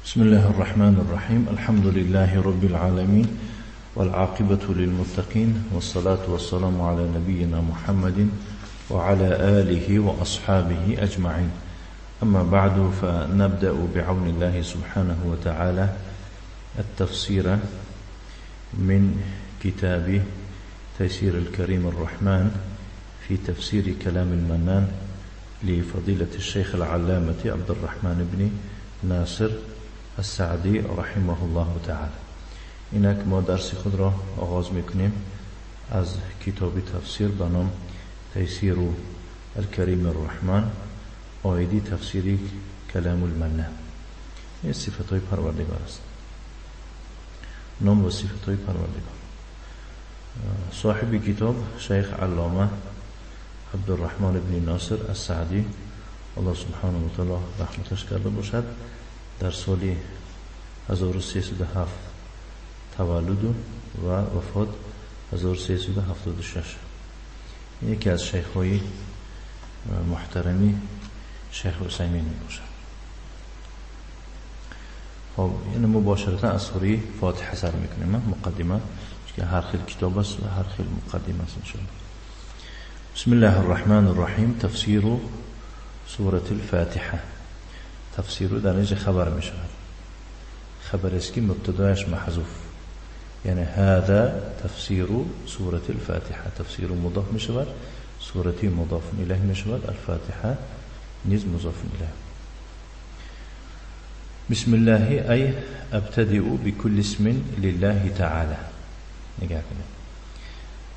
بسم الله الرحمن الرحيم. الحمد لله رب العالمين، والعاقبة للمتقين، والصلاة والسلام على نبينا محمد وعلى آله وأصحابه أجمعين. أما بعد، فنبدأ بعون الله سبحانه وتعالى التفسير من كتاب تيسير الكريم الرحمن في تفسير كلام المنان لفضيلة الشيخ العلامة عبد الرحمن بن ناصر السعدی رحمه الله تعالی. اینک ما درس خود را آغاز میکنیم از کتاب تفسیر به نام تیسیر الکریم الرحمن، آیدی تفسیری کلام المنان. این صفت های پروردگار است، نام و صفت های پروردگار. صاحب کتاب شیخ علامه عبدالرحمن بن ناصر السعدی، الله سبحانه و تعالی رحمتش کرده باشد، در سال 1307 تولد و وفات 1376. یکی از شیخ های محترمی شیخ عثیمین می باشد. خب، یعنی مباشرتا از سوره فاتحه سر میکنیم، مقدمه که هر خیل کتاب است و هر خیل مقدمه است انشاءالله. بسم الله الرحمن الرحیم. تفسیر سورة الفاتحه. تفسیر در اینجا خبر می شود، خبر است که مبتدایش محذوف، یعنی هذا تفسیر سورة الفاتحه. تفسیر مضاف می شود، سورة مضاف الیه می شود، الفاتحه نیز مضاف الیه. بسم الله ای ابتدئ بكل اسم لله تعالی. نگاه کنید،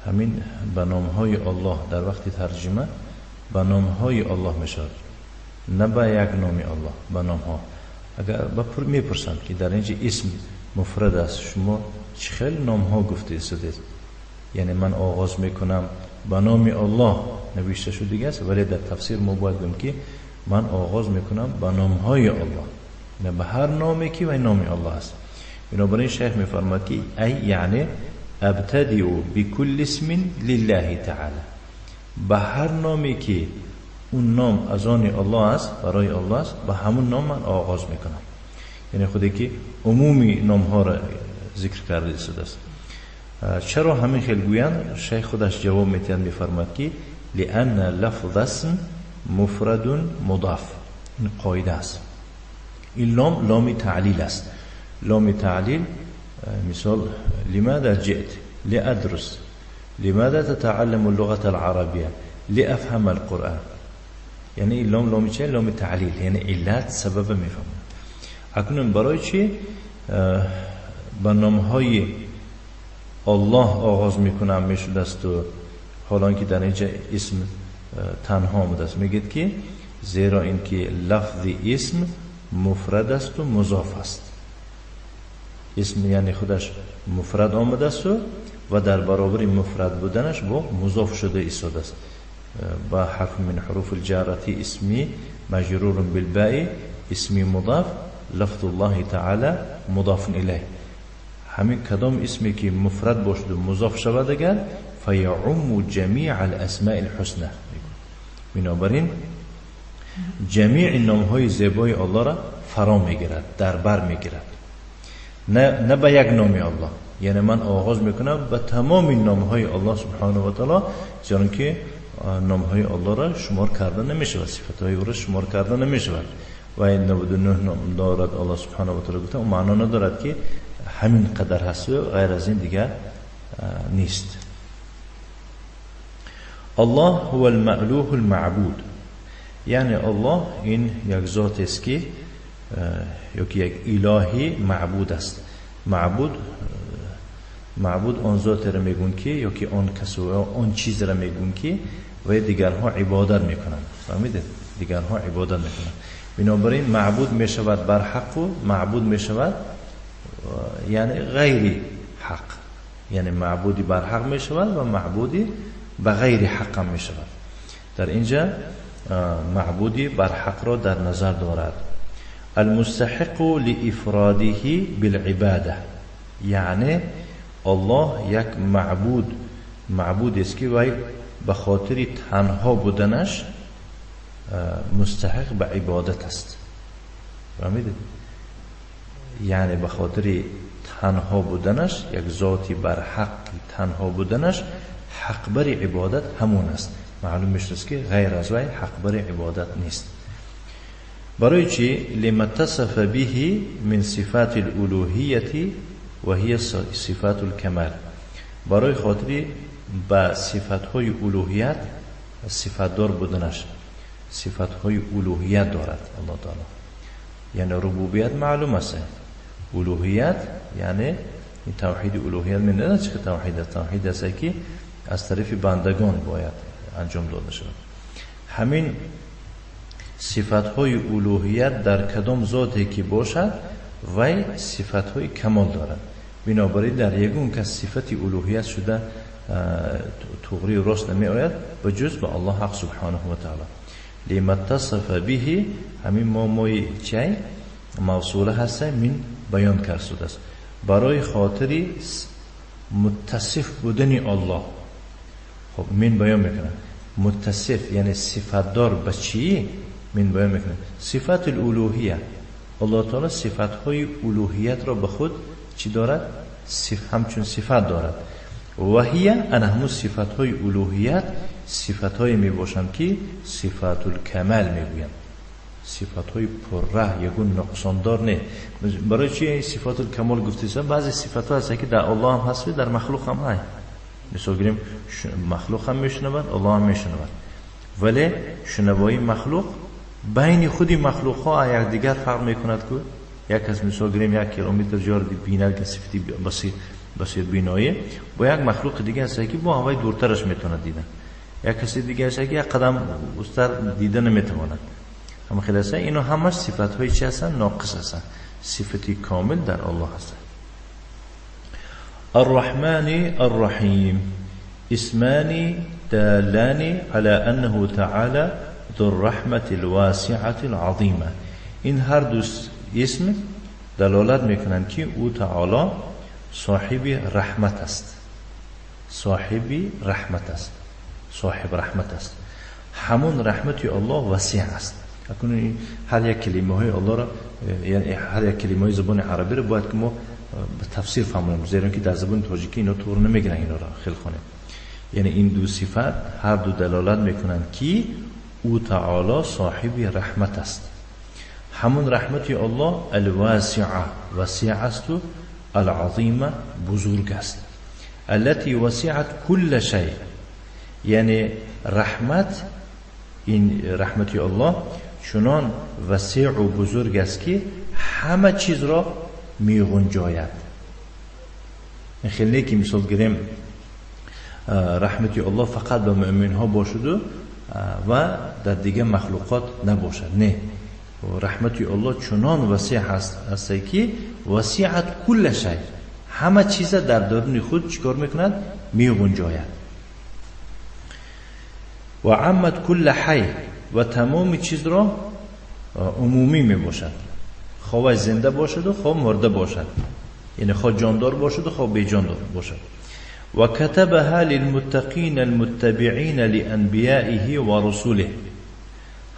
همین به نام های الله در وقت ترجمه به نام های الله می شود، نه به یک نام الله، به نام ها. اگر میپرسند که در اینجا اسم مفرد است، شما چه خیلی نام ها گفته استید؟ یعنی من آغاز میکنم به نام الله نوشته شده دیگه است، ولی در تفسیر ما باید بگیم که من آغاز میکنم به نام های الله، نه به هر نامی که و نام الله است. بنابراین شیخ میفرماد که ای یعنی ابتدئ بكل اسم لله تعالی، به هر نامی که اون نام از آن الله است، برای الله است، به همون نام من آغاز میکنم. یعنی خودی که عمومی نام ها را ذکر کرده است. چرا همین خیلی گویند؟ شیخ خودش جواب میتین، میفرماد که لأن لفظ اسم مفرد مضاف. این قاعده است. این لام، لام تعلیل است. لام تعلیل، مثال لماذا جئت؟ لأدرس. لماذا تتعلم اللغة العربية؟ لأفهم القرآن. یعنی این لام، لام چه؟ لام تعلیل، یعنی علت، سبب میفهمم. اکنون برای چی به نام های الله آغاز میکنم میشد است و حالا که در اینجا اسم تنها آمده است؟ میگید که زیرا اینکه لفظ اسم مفرد است و مضاف است. اسم یعنی خودش مفرد آمده است و در برابر مفرد بودنش با مضاف شده ایستاده است، با حرف من حروف الجارة اسمی مجرور بالباء، اسمی مضاف، لفظ الله تعالی مضاف الیه. همین کدام اسمی که مفرد باشد و مضاف شود اگر فیعم جمیع الاسماء الحسنى. بنابراین جمیع نامهای زیبای الله را فرا میگیرد، در بر میگیرد، نه به یک نام الله. یعنی من آغاز میکنم به تمام نامهای الله سبحانه و تعالی، زیرا که نامهای الله را شمار کرده نمیشود، صفتهای او را شمار کرده نمیشود. و این 99 نام دارد الله سبحانه و تعالی، گفته اون معنا ندارد که همین قدر هست و غیر از این دیگر نیست. الله هو المألوه المعبود. یعنی الله این یک ذات است که یک الهی معبود است. معبود آن ذات را میگون که یا که آن کس و آن چیز را میگون که و دیگرها عبادت میکنند. فهمیدید؟ دیگرها عبادت میکنند. بنابراین معبود میشود بر حق و معبود میشود یعنی غیر حق، یعنی معبودی بر حق میشود و معبودی به غیر حق هم میشود. در اینجا معبودی بر حق را در نظر دارد. المستحق لإفراده بالعباده، یعنی الله یک معبود است که وی به خاطر تنها بودنش مستحق به عبادت است. فهمیدید؟ یعنی به خاطر تنها بودنش، یک ذاتی بر حق تنها بودنش، حق بر عبادت همون است. معلوم میشه که غیر از وی حق بر عبادت نیست. برای چی؟ لما اتصف به من صفات الالوهیت و هي صفات الکمال. برای خاطر با صفات های الوهیت صفات دار بودنش، صفات های الوهیت دارد الله تعالی. یعنی ربوبیت معلوم است، الوهیت یعنی توحید الوهیت من نه چه توحید، توحید است که از طرف بندگان باید انجام داده شود. همین صفات های الوهیت در کدام ذاتی که باشد وی صفات های کمال دارد. بنابراین در یگون کس صفت الوهیت شده تغری راست نمی آید به جز به الله حق سبحانه و تعالی. لما اتصف به، همین ما مای چی موصوله هست من بیان کرده است برای خاطر متصف بودن الله. خب من بیان میکنه متصف یعنی صفت دار به چی؟ من بیان میکنه صفت الالوهیه. الله تعالی صفت های الوهیت را به خود چی دارد؟ همچون صفت دارد. و هی ان همون صفت های الوهیت صفت های می باشند که صفت الکمال می گویند، صفت های پرره، یگون نقصاندار نه. برای چی صفات الکمال گفته شده؟ بعضی صفت ها هست که در الله هم هست و در مخلوق هم هست. مثلا گیریم مخلوق هم میشنود، الله هم میشنود، ولی شنوایی مخلوق بین خودی مخلوق ها یک دیگر فرق میکند که یک از مثال گیریم 1 کیلومتر جار بیند که صفتی بسیط بینایی با یک مخلوق دیگه هست که با هوای دورترش میتونه دیدن، یک کسی دیگه هست که یک قدم وستر دیده نمیتواند. هم خیلی هست. اینو همش صفت های چی هستن؟ ناقص هستن. صفتی کامل در الله هستن. الرحمن الرحیم اسمان دالان على انه تعالى ذو الرحمة الواسعة العظیمه. این هر دو اسم دلالت میکنند که او تعالی صاحب رحمت است، صاحب رحمت است، صاحب رحمت است. همون رحمت الله وسیع است. اکنون هر یک کلمه های الله را، یعنی هر یک کلمه های زبان عربی را باید که ما به تفسیر فهمونیم، زیرا که در زبان تاجیکی اینا طور نمیگیرن، اینا را خیلی خونه. یعنی این دو صفت هر دو دلالت میکنند که او تعالی صاحب رحمت است. همون رحمت الله الواسعه، وسیع است و العظیمه بزرگ است. التي وسعت كل شيء، یعنی رحمت، این رحمت الله چنان وسیع و بزرگ است که همه چیز را میغنجاید. این خیلی که مثال گیریم رحمت الله فقط به مؤمن ها باشد و در دیگه مخلوقات نباشد. نه، رحمت الله چنان وسیع است که وسیعت کل شی، همه چیز در درون خود چیکار میکند؟ میغنجاید. و عمت کل حی، و تمام چیز را عمومی می باشد، خواه زنده باشد و خواه مرده باشد، یعنی خواه جاندار باشد و خواه بیجاندار باشد. و کتبها للمتقین المتبعین لانبیائه و رسوله.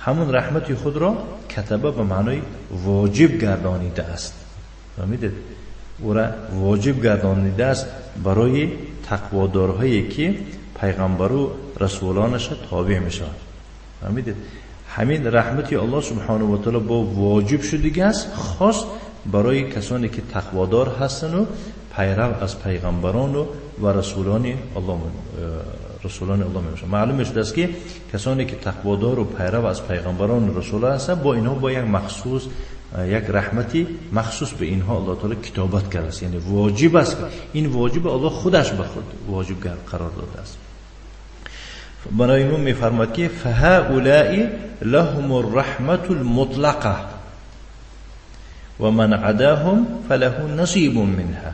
همون رحمت خود را کتبه به معنای واجب گردانیده است. فهمیدید؟ او را واجب گردانیده است برای تقوادارهایی که پیغمبر و رسولانش تابع می شوند. فهمیدید؟ همین رحمت الله سبحانه و تعالی با واجب شدگی است، خاص برای کسانی که تقوادار هستند و پیرو از پیغمبران و رسولان الله، رسولان الله می باشند. معلوم شده است که کسانی که تقوادار و پیرو از پیغمبران و رسولان هستند، با اینها با یک مخصوص، یک رحمتی مخصوص به اینها الله تعالی کتابت کرده است. یعنی واجب است، این واجب الله خودش به خود واجب قرار داده است. برای ما میفرماد که فهؤلاء لهم الرحمة المطلقة و من عداهم فله نصیب منها.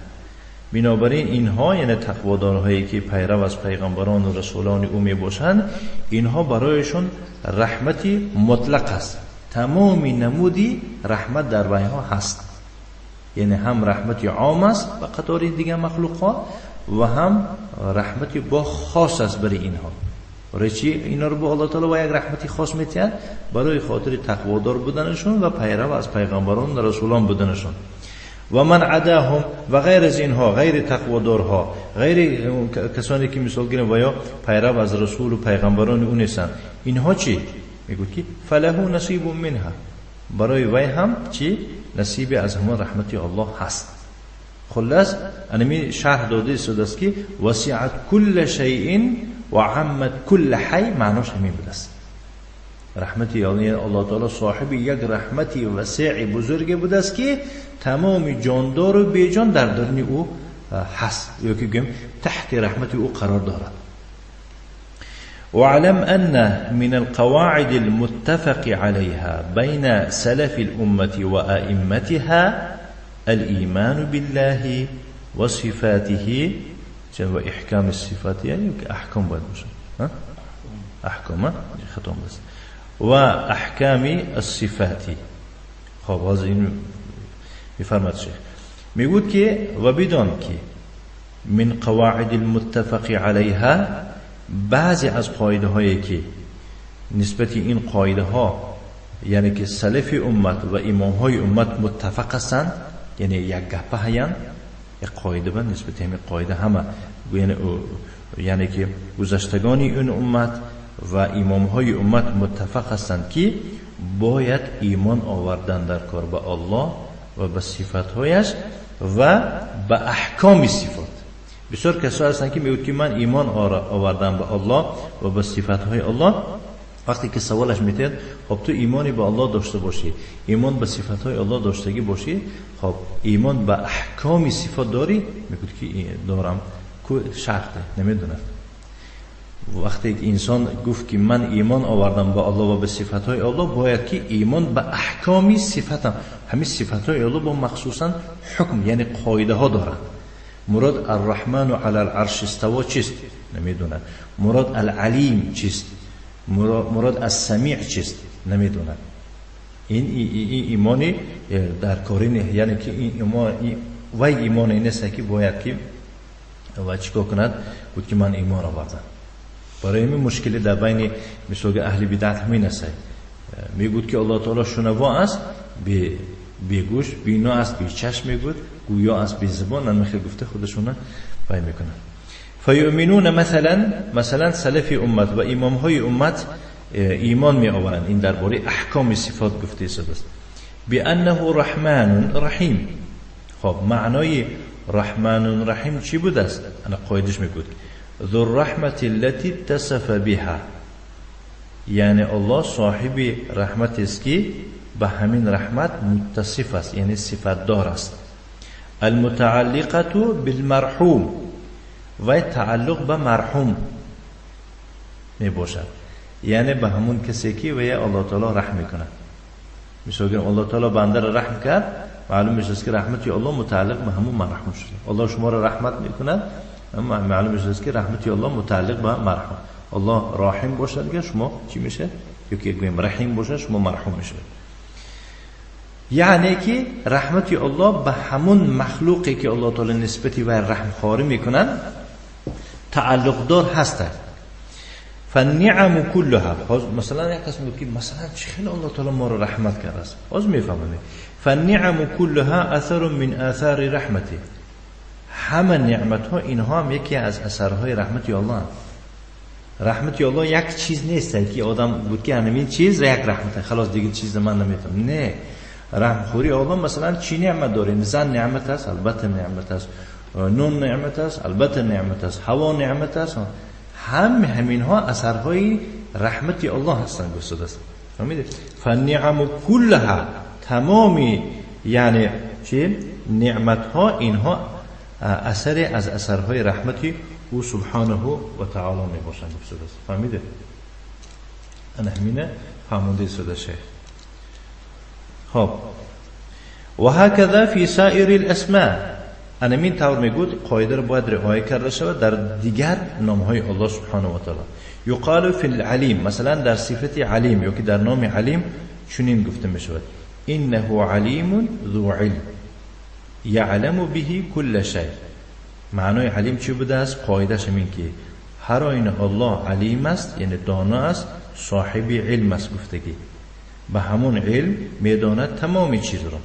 بنابراین اینها، یعنی تقوادارهایی که پیرو از پیغمبران و رسولان او می باشند، اینها برایشون رحمتی مطلق است. تمام نمودی رحمت در ویها هست، یعنی هم رحمت عام است به قطار دیگر مخلوقها و هم رحمت با خاص است برای اینها. برای چی اینا رو به الله تعالی با یک رحمتی خاص میتید؟ برای خاطر تقوادار بودنشون و پیرو از پیغمبران و رسولان بودنشون. و من عداهم و غیر از اینها، غیر تقوادارها، غیر کسانی که مثال گیرن و یا پیرو از رسول و پیغمبران او نیستند، اینها چی؟ میگوید که فله نصیب منها، برای وی هم چی؟ نصیب از همان رحمت الله هست. خلاص انمی شرح داده است که وسعت کل شیء و عمت کل حی، معناش همین بوده است. رحمت یعنی الله تعالی صاحب یک رحمتی وسیع بزرگ بوده است که تمام جاندار و بیجان در درون او هست، یا که گویم تحت رحمت او قرار دارد. وعلم أن من القواعد المتفق عليها بين سلف الأمة وأئمتها الإيمان بالله وصفاته وإحكام الصفات، يعني أحكام باید باشه، أحكام ختم بس، وأحكام الصفات. خب باز این میفرماد شیخ، میگوید که و بدان که من قواعد المتفق علیها، بعضی از قاعده هایی که نسبت این قاعده ها یعنی که سلف امت و امام های امت متفق هستند، یعنی یک گپه هستند، یک قاعده به نسبت همین قاعده همه، یعنی که گذشتگان این امت و امام های امت متفق هستند که باید ایمان آوردن در کار به الله و به صفتهایش و به احکام صفات. بسیار کسایی هستند که میگوید که من ایمان آوردم به الله و به صفتهای الله. وقتی که سوالش میتید خب تو ایمانی به الله داشته باشی، ایمان به صفتهای الله داشتگی باشی، خب ایمان به احکام صفات داری؟ میگوید که دارم. کو شرطه نمیدونه. وقتی که انسان گفت که من ایمان آوردم به الله و به صفتهای الله، باید که ایمان به احکام صفتم، همین صفتهای الله با مخصوصا حکم یعنی قاعده ها دارد. مراد الرحمن علی العرش استوا چیست؟ نمیدونه. مراد العلیم چیست؟ مراد السمیع چیست؟ نمیدونه. این ایمانی در کاری نه، یعنی که این ایمان وی ایمان این است که باید که و چیکار کند؟ بود که من ایمان آوردم. برای این مشکلی در بین مثل اهل بدعت همین است. میگوید که الله تعالی شنوا است، بی گوش، بینا است، بی چشم میگوید، گویا است، بی زبان، نمیخواد گفته خودشونه پای میکنن. فیؤمنون مثلا سلف امت و امام های امت ایمان می آورند. این درباره احکام صفات گفته شده است. بانه رحمان رحیم. خب معنای رحمان رحیم چی بوده است؟ انا قایدش میگوید ذو الرحمة التي اتصف بها، یعنی الله صاحب رحمت است که به همین رحمت متصف است، یعنی صفت دار است. المتعلقة بالمرحوم، و تعلق به مرحوم می باشد، یعنی به همون کسی که و یا الله تعالی رحم میکنه. مثلا الله تعالی بنده را رحم کرد، معلوم میشه که رحمت الله متعلق به همون مرحوم شده. الله شما را رحمت میکند، اما معلوم میشه که رحمت الله متعلق به مرحوم. الله راحم باشد که شما چی میشه؟ یا که گویم رحیم باشه شما مرحوم میشه. یعنی که رحمت الله به همون مخلوقی که الله تعالی نسبتی و رحم خواری میکنن تعلق دار هست. فالنعم كلها، مثلا یک کس میگه که مثلا چه خیلی الله تعالی ما رو رحمت کرده است، باز میفهمم. فالنعم كلها اثر من آثار رحمته، همه نعمت ها اینها هم یکی از اثرهای رحمت الله. رحمت الله یک چیز نیست که آدم بود که همین چیز یک رحمت خلاص دیگه چیز من نمیتونم. نه، رحم خوری آدم مثلا چی نعمت داریم؟ زن نعمت است، البته نعمت است. نون نعمت است، البته نعمت است. هوا نعمت است. هم همینها اثرهای رحمت الله هستند گفته است. فهمیدید؟ فالنعم كلها، تمامی یعنی چی؟ نعمت ها اینها اثر از اثرهای رحمت او سبحانه و تعالی می باشند گفته است. فهمیدید؟ انا همینه فهمونده شده شیخ. خب و هكذا فی سائر الاسماء، انا این طور میگوید قاعده رو باید رعایت کرده شود در دیگر نامهای الله سبحانه و تعالی. یقال فی العلیم، مثلا در صفت علیم یا که در نام علیم چنین گفته می شود: انه علیم ذو علم یعلم به کل شیء. معنای علیم چی بوده است؟ قاعده‌اش این که هر آینه الله علیم است، یعنی دانا است، صاحب علم است گفتگی، به همون علم میداند تمام چیز را.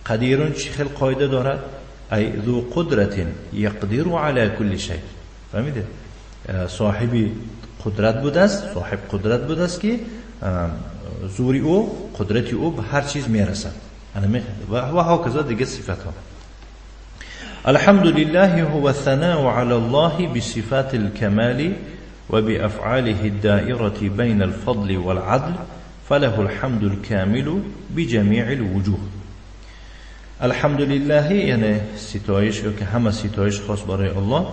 قدیرون چی خیل قاعده دارد؟ ای ذو قدرت یقدر علی کل شیء. فهمیده؟ صاحب قدرت بوده است، صاحب قدرت بوده است که زوری او، قدرت او به هر چیز میرسد. و هکذا دیگه صفت ها. الحمد لله هو الثناء على الله بصفات الكمال وبأفعاله الدائرة بين الفضل والعدل فله الحمد الكامل بجميع الوجوه. الحمد لله یعنی ستایش، یا که همه ستایش خاص برای الله.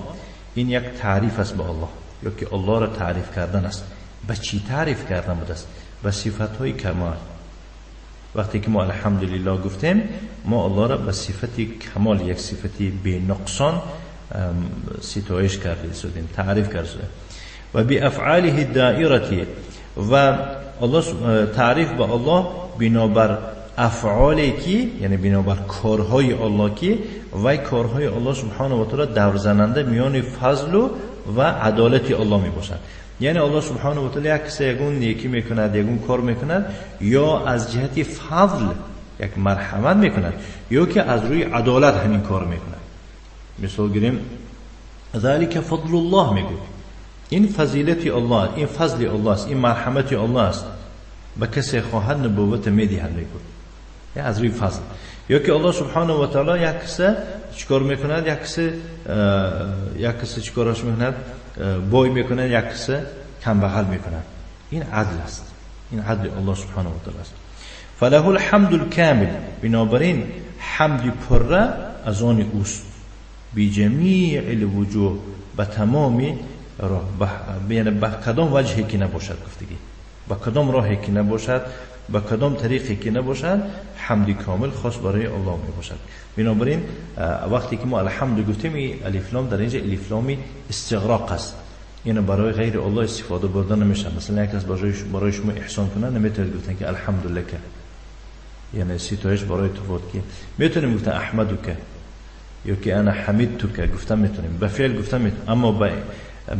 این یک تعریف است به الله، یا که الله را تعریف کردن است. به چی تعریف کردن بوده است؟ به صفتهای کمال. وقتی که ما الحمدلله گفتیم، ما الله را به صفت کمال، یک صفتی بی نقصان ستایش کرده شدیم، تعریف کرده شدیم. و بی افعاله دائرتی، و الله تعریف به الله بنابر افعالی که، یعنی بنابر کارهای الله که وی کارهای الله سبحانه و تعالی دور زننده میان فضل و عدالت الله می باشد. یعنی الله سبحانه و تعالی یک کسی یگون نیکی میکند، یگون کار میکند، یا از جهت فضل یک مرحمت میکند، یا که از روی عدالت همین کار میکند. مثال گیریم ذلك فضل الله میگوید، این فضیلت الله، این فضل الله است، این مرحمت الله است، به کسی خواهد نبوت میدهد میگوید، یعنی از روی فضل. یا که الله سبحانه و تعالی یک کسی چیکار میکند، یک کسی چیکارش میکند، بای میکند، یک کسی کم بغل میکند. این عدل است، این عدل الله سبحانه و تعالی است. فله الحمد الكامل، بنابراین حمد پره از آن اوست، بجمیع الوجوه، به تمام راه، یعنی به کدام وجهی که نباشد، گفتگی به کدام راهی که نباشد، به کدام طریقی که نباشد، حمد کامل خاص برای الله می باشد. بنابراین وقتی که ما الحمد گفتیم، این الف لام در اینجا الف لام استغراق است، یعنی برای غیر الله استفاده بردن نمیشه. مثلا یک کس برای شما احسان کنه، نمیتونید گفتن که الحمد لک، یعنی ستایش برای تو بود، که میتونیم گفتن احمدک یا که انا حمیدتک گفتن میتونیم، به فعل گفتن میتونیم، اما با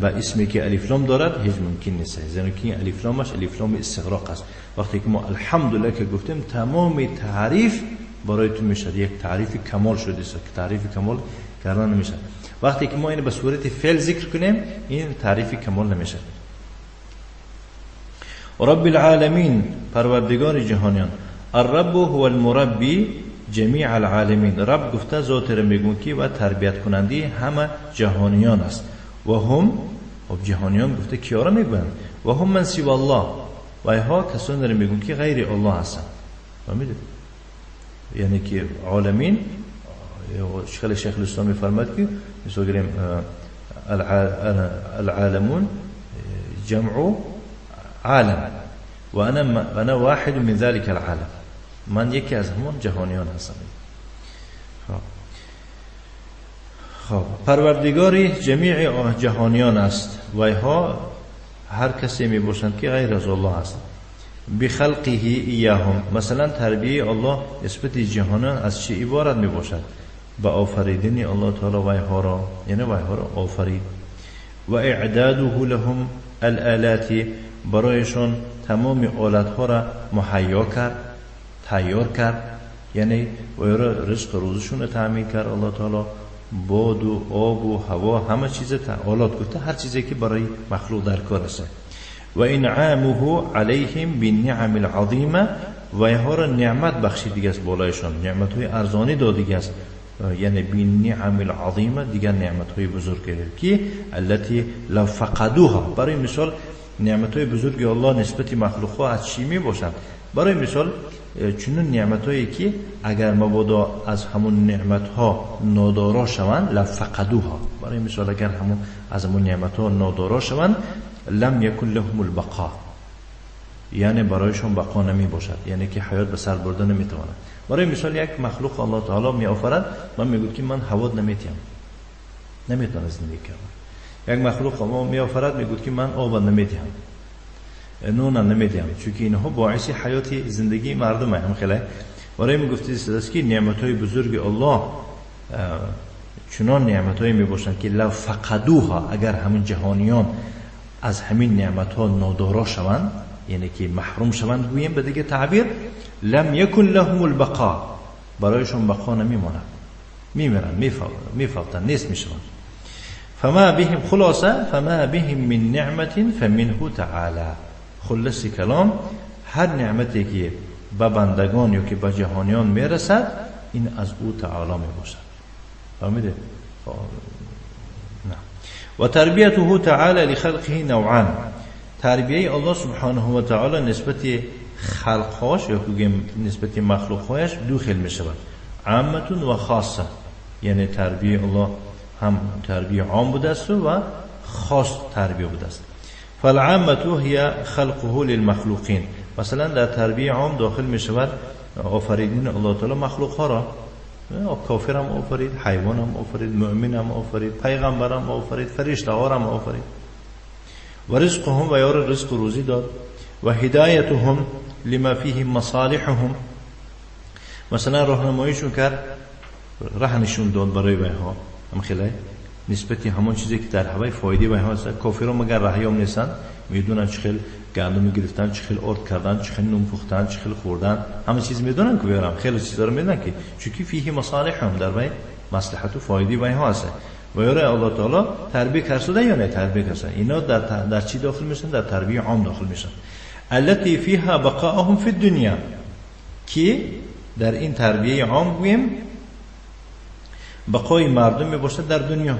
اسمی که الف لام دارد هیچ ممکن نیست، زیرا که الف لامش الف لام استغراق است. وقتی که ما الحمدلله که گفتیم، تمام تعریف برای تو میشد، یک تعریف کمال شده است که تعریف کمال کردن نمیشه. وقتی که ما اینو به صورت فعل ذکر کنیم، این تعریف کمال نمیشه. رب العالمین، پروردگار جهانیان. الرب هو المربی جمیع العالمین. رب گفته ذات را میگون که و تربیت کننده همه جهانیان است. و هم، خب جهانیان گفته کیا را میگویند؟ و هم من سوى الله، و اینها کسانی را میگون که غیر الله هستند. فهمیدید؟ یعنی که عالمین، شیخ شیخ الاسلام میفرماد که مثلا گیریم العالمون جمع عالم و انا واحد من ذلك العالم، من یکی از همون جهانیان هستم. خب پروردگاری جمیع جهانیان است و اینها هر کسی می باشند که غیر از الله است. بخلقه ایاهم، مثلا تربیه الله نسبت جهانیان از چه عبارت می باشد؟ با آفریدن الله تعالی ویها را، یعنی ویها را آفرید. و اعداده لهم الآلات، برایشان تمام آلتها را مهیا کرد، تیار کرد، یعنی ویها را رزق روزشون را تامین کرد الله تعالی، باد و آب و هوا، همه چیز آلات گفته، هر چیزی که برای مخلوق در کار است. و انعامه علیهم بالنعم العظیمه، و اینها را نعمت بخشید دیگه است بالایشان، نعمت های ارزانی دادیگه است، یعنی بالنعم العظیمه دیگر نعمت های بزرگ که التي لو فقدوها. برای مثال نعمت های بزرگ الله نسبت مخلوق ها از چی می باشند؟ برای مثال چنون نعمت هایی که اگر مبادا از همون نعمت ها نادارا شوند، لفقدوها، برای مثال اگر همون از همون نعمت ها نادارا شوند، لم یکن لهم البقا، یعنی برایشون بقا نمی باشد، یعنی که حیات به سر برده نمی تواند. برای مثال یک مخلوق الله تعالی می آفرد، من میگوید که من هوا نمیتیم، نمیتونم زندگی کنم. یک مخلوق الله می آفرد، میگوید که من آب نمیتیم، نون نمیدیم، چون که اینها باعث حیات زندگی مردم هم خیلی. برای می گفته است که نعمت های بزرگ الله چنان نعمت های می باشند که لو فقدوها، اگر همین جهانیان از همین نعمت ها نادارا شوند، یعنی که محروم شوند، گوییم به دیگه تعبیر، لم یکن لهم البقا، برایشون بقا نمیماند، میمیرند، میفوتند، نیست میشوند. فما بهم خلاصه فما بهم من نعمت فمنه تعالی. خلاص کلام هر نعمتی که به بندگان یا که به جهانیان میرسد این از او تعالی میباشد. فهمیده؟ نه. و تربیته تعالی لخلقه نوعان. تربیه الله سبحانه و تعالی نسبت خلقهاش یا که نسبت مخلوقهاش دو خیل میشود، عامة و خاصه. یعنی تربیه الله هم تربیه عام بوده است و خاص تربیه بوده است. فالعامة هي خلقه للمخلوقین. مثلا در تربیه عام داخل می شود آفریدن الله تعالی مخلوق ها را، کافر هم آفرید، حیوان هم آفرید، مؤمن هم آفرید، پیغمبر هم آفرید، فرشته ها هم آفرید. و رزقهم و یار رزق روزی داد. و هدایتهم لما فیه مصالحهم. مثلا راهنماییشون کرد، ره نشون داد برای ویها، هم خیلی نسبتی همون چیزی که در هوای فایده ویها هست. کافران مگر رهیام نیستن؟ میدونن چه خیلی گندم گرفتن، چه خیلی آرد کردن، چه خیلی نون پختن، چه خیلی خوردن، همه چیز میدونن که بیارم خیلی چیزا رو میدونن که چون فیه مصالحهم در وی مصلحت و فایده ویها هست. و یاره الله تعالی تربیه کرده یا نه تربیه کرده. اینا در چی داخل میشن؟ در تربیه عام داخل میشن. التي فيها بقاءهم في الدنيا، که در این تربیه عام گوییم بقای مردم میباشد در دنیا.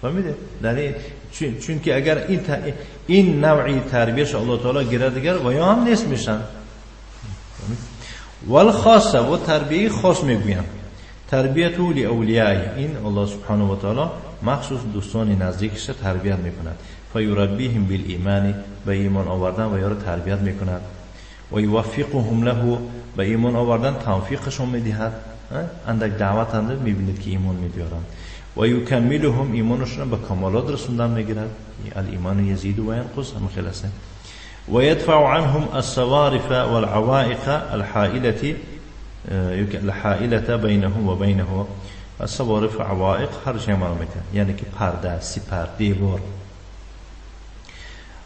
فهمیده؟ در چون که اگر این نوعی تربیهش الله تعالی گیره دیگر و یا هم نیست میشن. والخاصه و تربیه خاص میگویم تربیت لاولیاء. این الله سبحانه و تعالی مخصوص دوستان نزدیکش تربیت میکند. فیربیهم بالایمان، به ایمان آوردن و یا را تربیت میکند. و یوفقهم له، به ایمان آوردن توفیقشون میدهد. اندک دعوت اندک میبینید که ایمان میبیارند. و یکملهم، ایمانشون به کمالات رسوندن میگیرد. الایمان یزید و ینقص، هم خلاصه. و یدفع عنهم الصوارف والعوائق الحائلة بینهم و بینه. الصوارف عوائق هر چی معنا میکنه، یعنی که پرده، سپر، دیوار.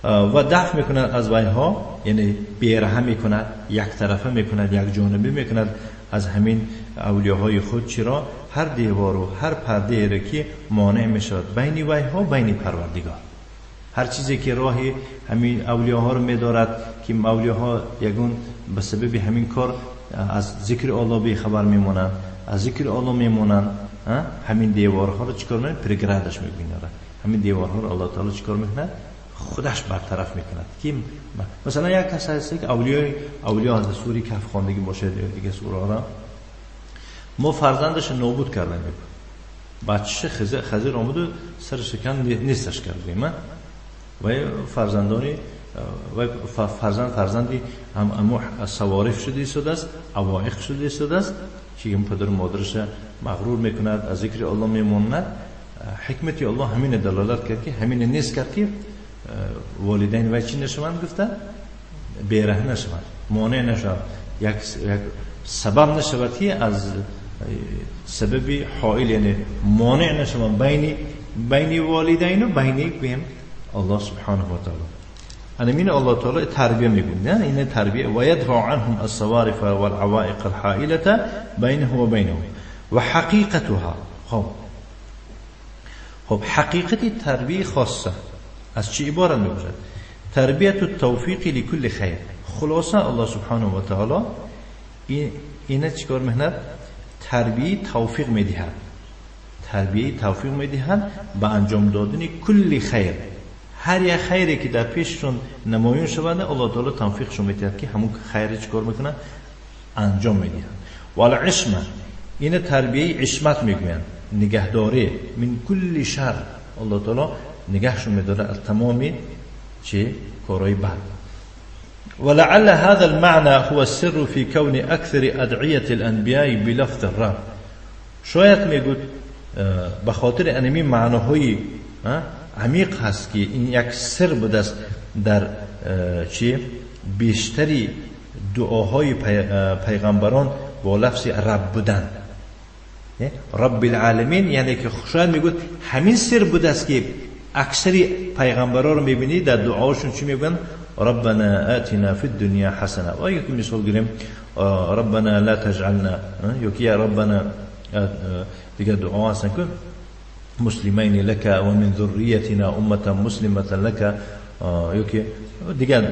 و دفع میکند از ویها، یعنی بیرحم میکند، یک طرفه میکند، یک جانبه میکند از همین اولیاهای خود. چرا؟ هر دیوار و هر پرده را که مانع میشود بین ویها بین پروردگار. هر چیزی که راه همین اولیاها رو میدارد که اولیاها یگون به سبب همین کار از ذکر الله بی خبر میمونند، از ذکر الله میمونند، همین دیوارها رو چیکار میکنه؟ پرگرادش میبینه. همین دیوارها رو الله تعالی چیکار میکنه؟ خودش برطرف میکند. که مثلا یک کس هست که اولیا از سوری کف خواندگی باشه دیگه سوره را ما فرزندش نابود کردن، بچه خزر آمد و سرش کن نیستش کردیم و فرزندانی و فرزندی هم امو سوارف شده ایستاده است، عوائق شده ایستاده است که پدر و مادرش مغرور میکند، از ذکر الله میماند. حکمت الله همین دلالت کرد که همین نیست کرد که والدین و چی نشوند، گفته بیره نشوند، مانع نشوند، یک سبب نشود که از سبب حائل، یعنی مانع نشوند بین والدین و بین بهم الله سبحانه و تعالی. أنا من الله تعالی تربیه میگوید، نه این تربیه. و یدفع عنهم الصوارف والعوائق الحائلة بینه و بینهم و حقیقتها. خب حقیقت تربیه خاصه از چی عبارت میباشد؟ تربیت التوفیق لكل خیر. خلاصه الله سبحانه و تعالی اینه چیکار میکند؟ تربیه توفیق میدهد، تربیه توفیق میدهد به انجام دادن کل خیر. هر یک خیری که در پیششون نمایان شود الله تعالی توفیقشون میدهد که همون خیر چیکار میکنه؟ انجام میدهد. والعصمه، اینه تربیه عصمت میگویند، نگهداری من کل شر. الله تعالی نگهشون میداره از تمام چه کارهای بد. ولعل هذا المعنى هو السر في كون أكثر أدعية الأنبياء بلفظ الرب. شاید میگوید به خاطر انمی معناهای عمیق هست که این یک سر بوده است در چه بیشتری دعاهای پیغمبران با لفظ رب بودن، رب العالمین. یعنی که شاید میگوید همین سر بوده است که اکثری پیغمبران رو میبینی در دعاشون چی میگن؟ ربنا آتنا فی الدنیا حسنه. و یک مثال گیریم، ربنا لا تجعلنا یا که ربنا دیگه دعا هستن که مسلمین لك و من ذریتنا امة مسلمة لك یا که دیگه.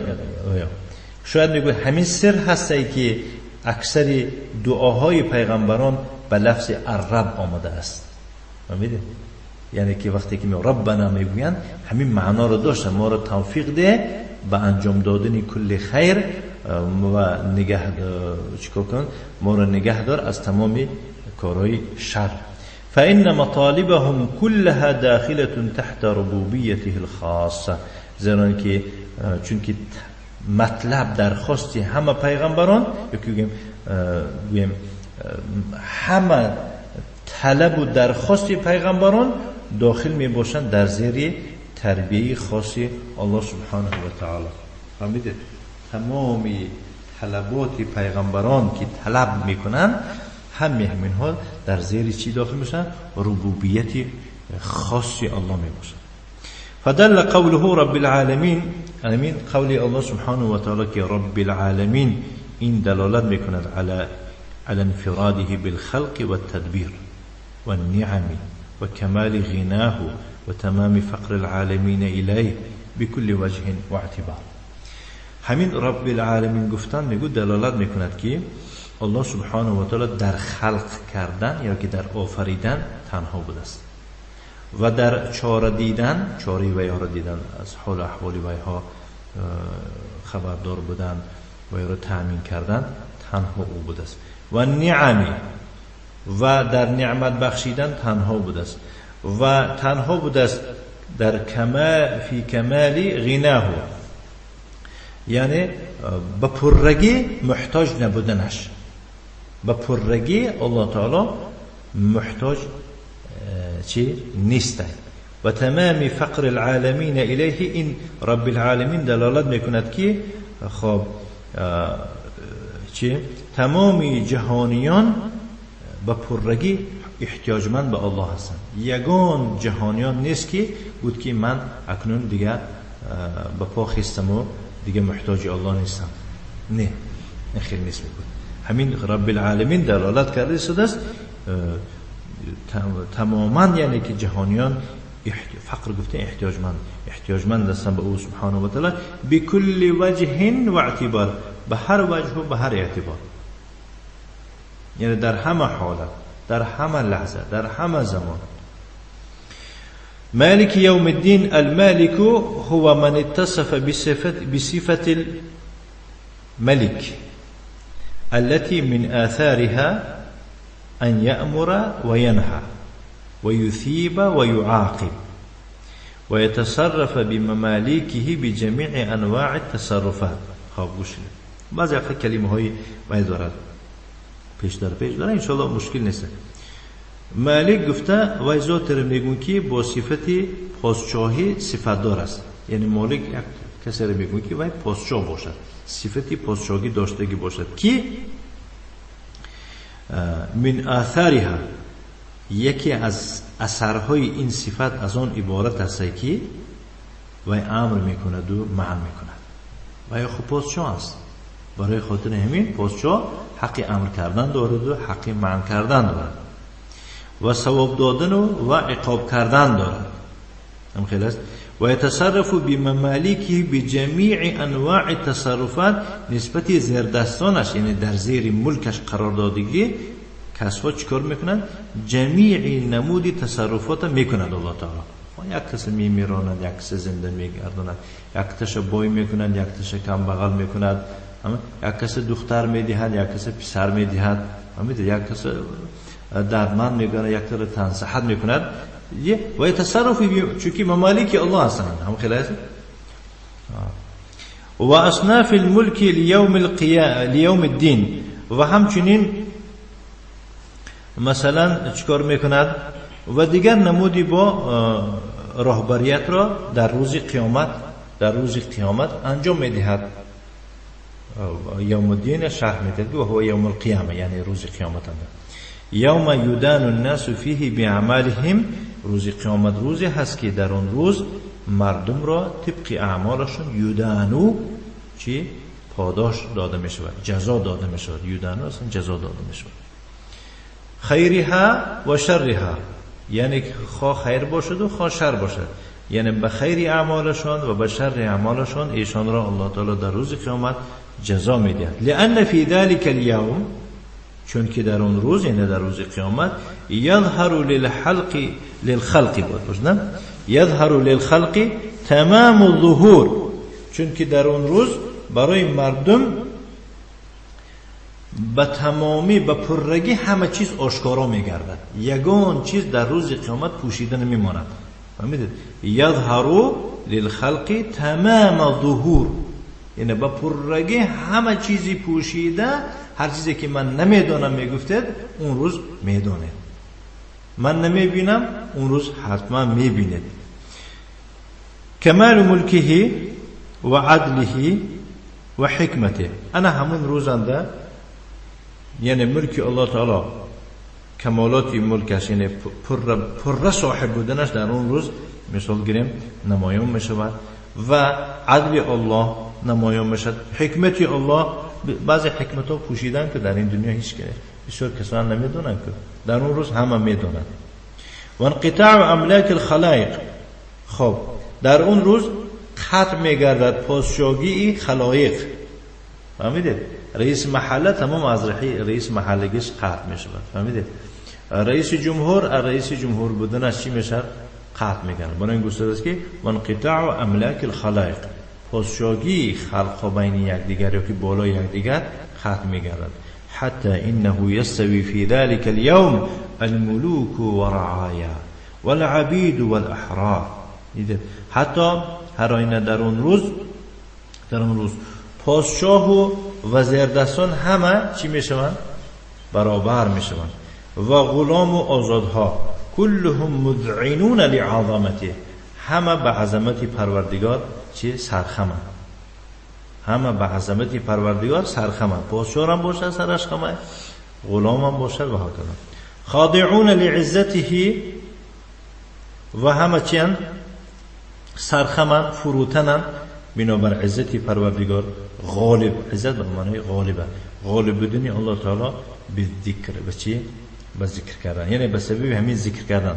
شاید میگه همین سر هسته که اکثر دعاهای پیغمبران به لفظ الرب آمده است. فهمیدید؟ یعنی که وقتی که ربنا میگویند همین معنا رو داشتن، ما رو توفیق ده به انجام دادن کل خیر و نگه چیکار کن، ما رو نگه دار از تمام کارهای شر. فإن مطالبهم كلها داخلة تحت ربوبيته الخاصة. زیرا که چون که مطلب درخواستی همه پیغمبران یا که گویم همه طلب و درخواست پیغمبران داخل می باشند در زیر تربیه خاصی الله سبحانه و تعالی. فهمیدید؟ تمام طلبات پیغمبران که طلب میکنن همه همینها در زیر چی داخل میشن؟ ربوبیت خاصی الله می باشن. فدل قوله رب العالمین، امین قول الله سبحانه و تعالی که رب العالمین، این دلالت میکند على انفراده بالخلق والتدبير والنعم وكمال غناه وتمام فقر العالمين إليه بكل وجه واعتبار. همین رب العالمین گفتن میگو دلالت میکند که الله سبحانه و تعالی در خلق کردن یا که در آفریدن تنها بوده است و در چاره دیدن، چاره ویها را دیدن، از حال احوال ویها خبردار بودن و را تأمین کردن تنها او بوده است و نعمی و در نعمت بخشیدن تنها بوده است و تنها بوده است در کمال فی کمال غناه، یعنی به پرگی محتاج نبودنش، به پرگی الله تعالی محتاج چی نیست و تمام فقر العالمین الیه. این رب العالمین دلالت میکند که خب چی تمام جهانیان به پرگی احتیاجمند به الله هستند. یگان جهانیان نیست که بود که من اکنون دیگه به پا خیستم و دیگه محتاج الله نیستم. نه، این خیلی نیست. میگه همین رب العالمین دلالت کرده است تماما، یعنی که جهانیان فقر گفته احتیاجمند هستند به او سبحانه و تعالی بکل وجه و اعتبار، به هر وجه و به هر اعتبار، یعنی در همه حالت، در همه لحظه، در همه زمان. مالك يوم الدين، المالك هو من اتصف بصفة الملك التي من آثارها أن يأمر وينهى ويثيب ويعاقب ويتصرف بمماليكه بجميع أنواع التصرفات. خب گوش بعضی وقت کلمه های باید دارد پیش در پیش داره، انشالله مشکل نیست. مالک گفته وای ذات رو میگون که با صفت پادشاهی صفت دار است، یعنی مالک یک کسی رو میگون که وای پادشاه باشد، صفت پادشاهی داشتگی باشد که من آثارها، یکی از اثرهای این صفت از آن عبارت است که وای امر میکند و منع میکند. وای خب پادشاه است، برای خاطر همین پادشاه حق امر کردن دارد و حق منع کردن دارد و ثواب دادن و عقاب کردن دارد. هم خیلی است. و یتصرف بممالکه بجمیع انواع تصرفات، نسبت زیردستانش یعنی در زیر ملکش قرار دادگی کسها چیکار میکنند؟ جمیع نمود تصرفات میکند الله تعالی. یک کس میمیراند، یک کس زنده میگرداند، یک تش بای میکند، یک تش کم بغل میکند، یک کس دختر میدهد، یک کس پسر میدهد، یک کس دردمند میکنه، یک تر تنصحت میکند. و تصرف چونکه ممالک الله هستند. هم خیلی هست. و اصناف الملک لیوم الدین، و همچنین مثلا چیکار میکند و دیگر نمودی با راهبریت را در روز قیامت، در روز قیامت انجام میدهد. یوم الدین شرح میدهد و هو یوم القیامه، یعنی روز قیامت. یوم یدان الناس فیه باعمالهم، روز قیامت روزی هست که در آن روز مردم را طبق اعمالشون یدانو چی پاداش داده می شود، جزا داده می شود. یودانو اصلا جزا داده می شود. خیرها و شرها، یعنی خواه خیر باشد و خواه شر باشد، یعنی به خیر اعمالشان و به شر اعمالشان ایشان را الله تعالی در روز قیامت جزا میدهد. لأن فی ذلك اليوم، چون که در اون روز، یعنی در روز قیامت، یظهر للخلق، للخلق بود نه، یظهر للخلق تمام الظهور، چون که در اون روز برای مردم به تمامی، به پررگی همه چیز آشکارا میگردد. یگان چیز در روز قیامت پوشیده نمیماند. فهمیدید؟ یظهر للخلق تمام الظهور، یعنی به پررگی همه چیزی پوشیده، هر چیزی که من نمیدانم میگفتید اون روز میدانید، من نمیبینم اون روز حتما میبینید. کمال ملکه و عدله و حکمته، انا همون روزنده، یعنی ملک الله تعالی، کمالات ملکش، یعنی پر صاحب بودنش در اون روز مثال گیریم نمایان میشود، و عدل الله نمایان میشود، حکمت الله. بعضی حکمت ها پوشیدن که در این دنیا هیچ که بسیار کسان نمیدونن که در اون روز همه میدونن. و انقطاع املاک الخلایق، خب در اون روز قطع میگردد پادشاهی خلایق. فهمیدید؟ رئیس محله تمام از رئیس محلگیش قطع میشود. فهمیدید؟ رئیس جمهور از رئیس جمهور بودنش چی میشد؟ قطع میگردد. برای این گفته است که و انقطاع املاک الخلایق، پادشاهی خلق بین یکدیگر یا که بالای یکدیگر قطع میگردد. حتی انه یستوی فی ذلك اليوم الملوک و رعایا والعبید والاحرار. حتی هر آینه در اون روز، در اون روز پادشاه و زیردستان همه چی میشوند؟ برابر میشوند. و غلام و آزادها، کلهم مذعنون لعظمته، همه به عظمت پروردگار چی؟ سرخمند. همه به عظمت پروردگار سرخمند. پادشاه هم باشد سرش خمه، غلام هم باشد و هکذا. خاضعون لعزته، و همه چی؟ سرخمند، فروتنند بنابر عزت پروردگار. غالب، عزت به معنای غالبه، غالب بودن الله تعالی به ذکر، به چی؟ به ذکر کردن، یعنی به سبب همین ذکر کردن.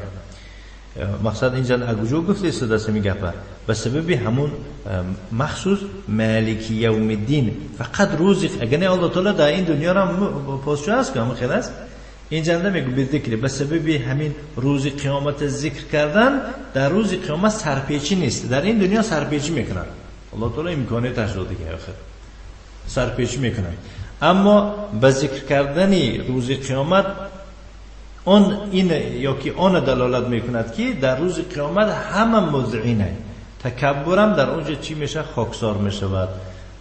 مقصد اینجا اگوجو گفته است دست می گپه به سبب همون مخصوص مالک یوم الدین، فقط روزی اگه نه الله تعالی در این دنیا را پادشاه است که همون خیر است. اینجا نمیگه به ذکر، به سبب همین روز قیامت ذکر کردن در روز قیامت سرپیچی نیست. در این دنیا سرپیچی میکنن، الله تعالی امکانیتش داده که آخر سرپیچی میکنن، اما به ذکر کردن روز قیامت آن این یا که آن دلالت میکند که در روز قیامت همه مذعنه، تکبرم در اونجا چی میشه؟ خاکسار میشود.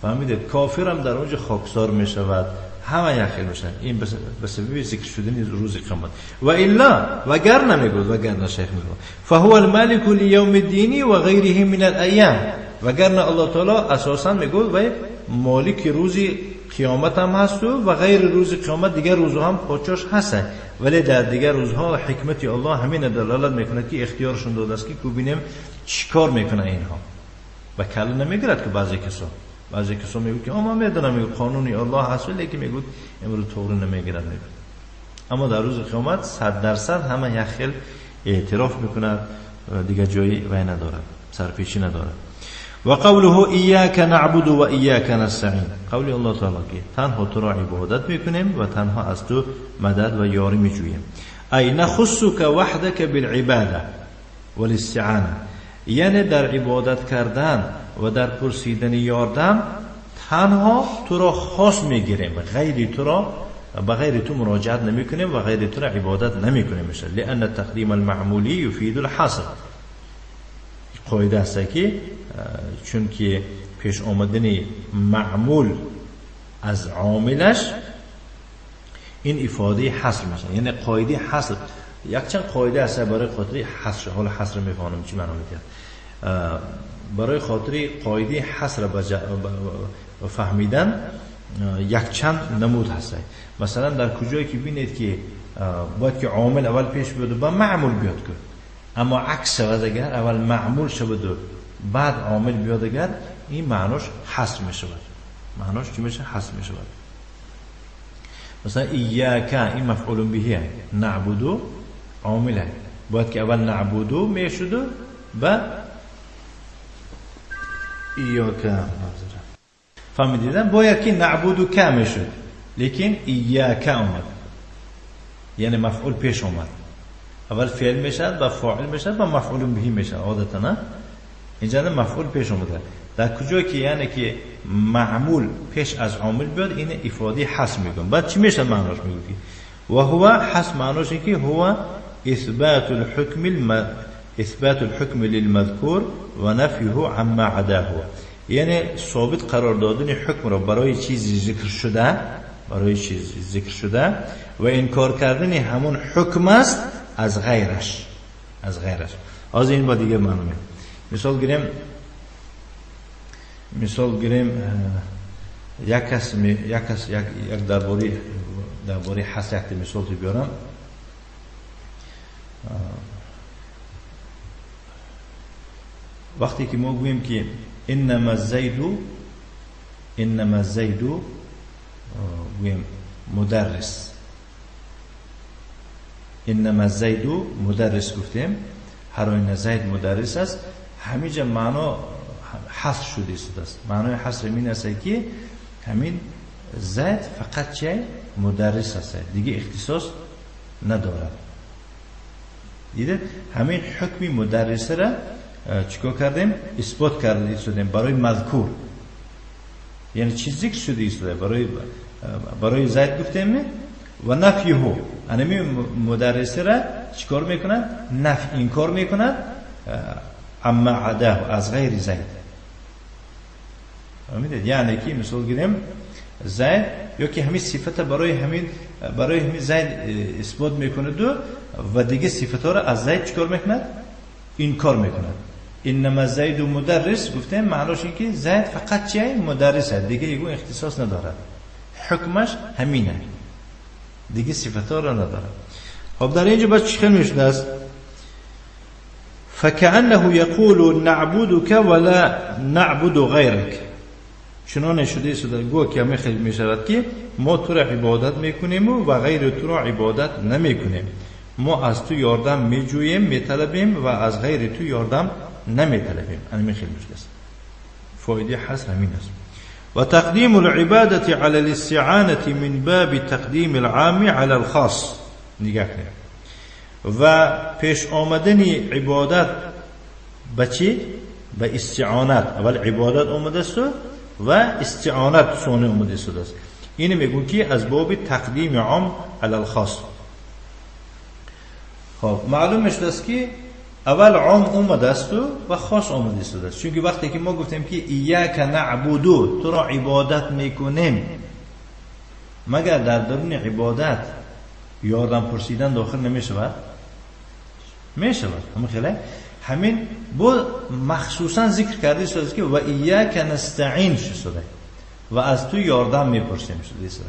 فهمیدید؟ کافرم در اونجا خاکسار میشود، همه یخیل میشن. این به سبب ذکر شدن روز قیامت. و الا، وگرنه میگوید، وگرنه شیخ میگوید فهو المالک لیوم الدین و غیره من الایام، وگرنه الله تعالی اساسا میگوید و مالک روز قیامت هم هست و غیر روز قیامت دیگر روزها هم پادشاهش هست، ولی در دیگر روزها حکمت الله همین دلالت میکنه که اختیارشون داده است که ببینیم چیکار میکنه اینها. و کلا نمیگیرد که بعضی کسا میگه که ما میدونم میگه قانونی الله هست، ولی که میگه امروز طور نمیگیرد میگه. اما در روز قیامت 100% همه یک خیل اعتراف میکنه، دیگر جایی وای ندارد، سرپیچی ندارد. و قوله ایاک نعبد و ایاک نستعین، قول الله تعالی که تنها تو را عبادت میکنیم و تنها از تو مدد و یاری میجوییم. ای نخصک وحدک بالعباده والاستعانه، یعنی در عبادت کردن و در پرسیدن یاردم تنها تو را خاص میگیریم، غیر تو را به غیر تو مراجعت نمیکنیم و غیر تو را عبادت نمیکنیم. لأن تقدیم المعمولی یفید الحصر، قاعده است که چون که پیش آمدن معمول از عاملش این افاده حصر میشه، یعنی قاعده حصر. یک چند قاعده است برای خاطر حصر، حالا حصر میفهمم چی معنا میده. برای خاطر قاعده حصر فهمیدن یک چند نمود هست. مثلا در کجایی که ببینید که باید که عامل اول پیش بیاد و بعد معمول بیاد که، اما عکس شود اگر اول معمول شود و بعد عامل بیاد اگر، این معناش حصر میشود، معناش چی میشه؟ حذف میشه. مثلا ایاک این مفعول به، نعبدو عامله، باید که اول نعبدو میشد و ایاک. فهمیدیدن؟ باید که نعبدو که میشد، لیکن ایاک آمد، یعنی مفعول پیش آمد. اول فعل میشد و فاعل میشد و مفعول به میشد عادتا، نه؟ اینجا مفعول پیش آمده. در کجا که یعنی که معمول پیش از عامل بیاد، این افاده حس میگن. بعد چی میشه معناش؟ میگه و هو حس معناش که هو اثبات الحكم اثبات الحكم للمذكور و نفيه عما عداه، یعنی ثابت قرار دادن حکم را برای چیزی ذکر شده، برای چیزی ذکر شده و انکار کردن همون حکم است از غیرش، از غیرش. از این با دیگه معنی مثال گیریم، مثال گیریم یک کس یک کس یک یک درباره حس یک مثال بیارم. وقتی که ما گوییم که انما الزید، انما الزید گوییم مدرس، انما الزید مدرس گفتیم، هر آینه زید مدرس است، همینجا معنا حصر شده است. معنای حصر این است که همین زید فقط چه مدرس است، دیگه اختصاص ندارد. دیده همین حکم مدرسه را چیکار کردیم؟ اثبات کرده شدیم برای مذکور، یعنی چیز ذکر شده است برای زید گفتیم و نفیه، یعنی مدرسه را چیکار میکند؟ نفی، انکار میکند اما عداه، از غیر زید. فهمیدید؟ یعنی که مثال گیریم زید یا که همین صفت برای همین زید اثبات میکند و دیگه صفت ها را از زید چیکار میکند؟ انکار میکند. انما زید مدرس گفتیم معناش این که زید فقط چیه؟ مدرس است، دیگه یگو اختصاص ندارد، حکمش همینه، دیگه صفت ها را ندارد. خب در اینجا باز چی خیلی میشده است؟ فكأنه يقول نعبدك ولا نعبد غيرك، چنان شده است گو که میخواد میشود که ما تو را عبادت میکنیم و غیر تو را عبادت نمیکنیم، ما از تو یاردم میجوییم میطلبیم و از غیر تو یاردم نمیطلبیم. این خیلی مشکل است. فایده حصر همین است. و تقدیم العبادة على الاستعانة من باب تقدیم العام على الخاص. نگاه کنید، و پیش آمدن عبادت به چی؟ به استعانت. اول عبادت آمده است و استعانت ثانی آمده است. اینو میگون که از باب تقدیم عام علی الخاص. خب معلوم شده است که اول عام اومده است و خاص آمده است، چون وقتی که ما گفتیم که ایاک نعبد، تو را عبادت میکنیم، مگر در درون عبادت یاردم پرسیدن داخل نمیشود؟ میشود. همین خیلی همین با مخصوصا ذکر کرده شده که و ایاک نستعین شده و از تو یاردم میپرسیم شده است.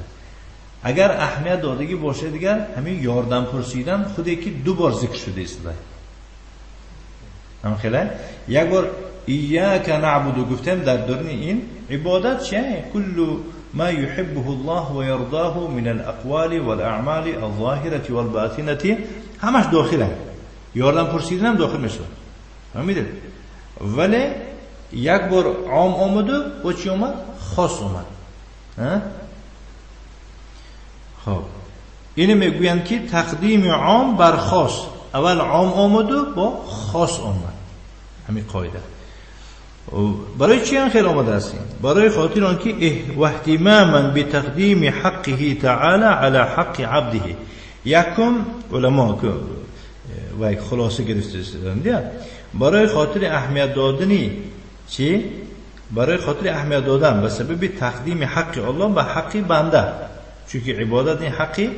اگر اهمیت دادگی باشه دیگر همین یاردم پرسیدن خودی که دو بار ذکر شده است. هم خیلی یک بار ایاک نعبد گفتیم در درون این عبادت چیه؟ کل ما يحبه الله ويرضاه من الأقوال والأعمال الظاهرة والباطنة، همش داخله، یاردم پرسیدن هم داخل میشه. فهمیدید؟ ولی یک بار عام آمد و چی آمد؟ خاص آمد. خب اینو میگویند که تقدیم عام بر خاص، اول عام آمد و با خاص آمد. همین قاعده. برای چی خیلی آمده هستیم؟ برای خاطر آنکه و اهتماما بتقدیم حقه تعالی علی حق عبده. یکم علما و یک خلاصه گرفته شدند، برای خاطر اهمیت دادنی چی؟ برای خاطر اهمیت دادن به سبب تقدیم حق الله به حق بنده، چون که عبادت این حق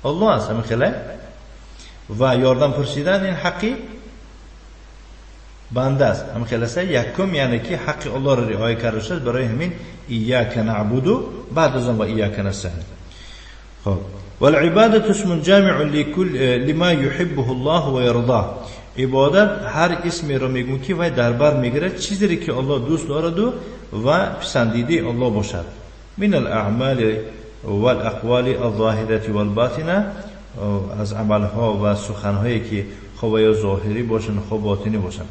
الله است، همین خیلی، و یاردم پرسیدن این حق بنده است، همین خیلی است. یکم یعنی که حق الله را رعایت کرده شد، برای همین ایاک نعبد بعد از آن و ایاک نستعین. خب والعبادة اسم جامع لكل لما يحبه الله ويرضاه. عبادت هر اسمی را میگون که وی در بر میگیرد چیزی که الله دوست دارد و پسندیده الله باشد. من الاعمال والاقوال الظاهره والباطنه، از عملها و سخنهایی که خواه یا ظاهری باشند خواه باطنی باشند.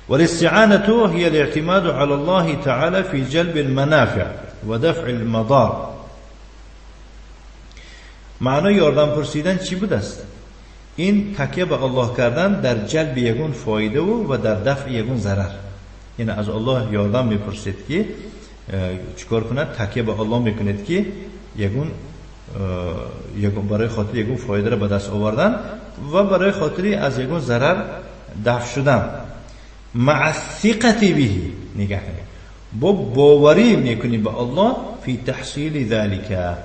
والاستعانة هي الاعتماد على الله تعالى في جلب المنافع ودفع المضار. معنای یاردم پرسیدن چی بود است؟ این تکیه به الله کردن در جلب یگون فایده و در دفع یگون ضرر. یعنی از الله یاردم میپرسید که چیکار کند؟ تکیه به الله میکند که یگون برای خاطر یگون فایده را به دست آوردن و برای خاطر از یگون ضرر دفع شدن. مع الثقة به، نگاه کنید، با باوری میکنی به الله، فی تحصیل ذلك،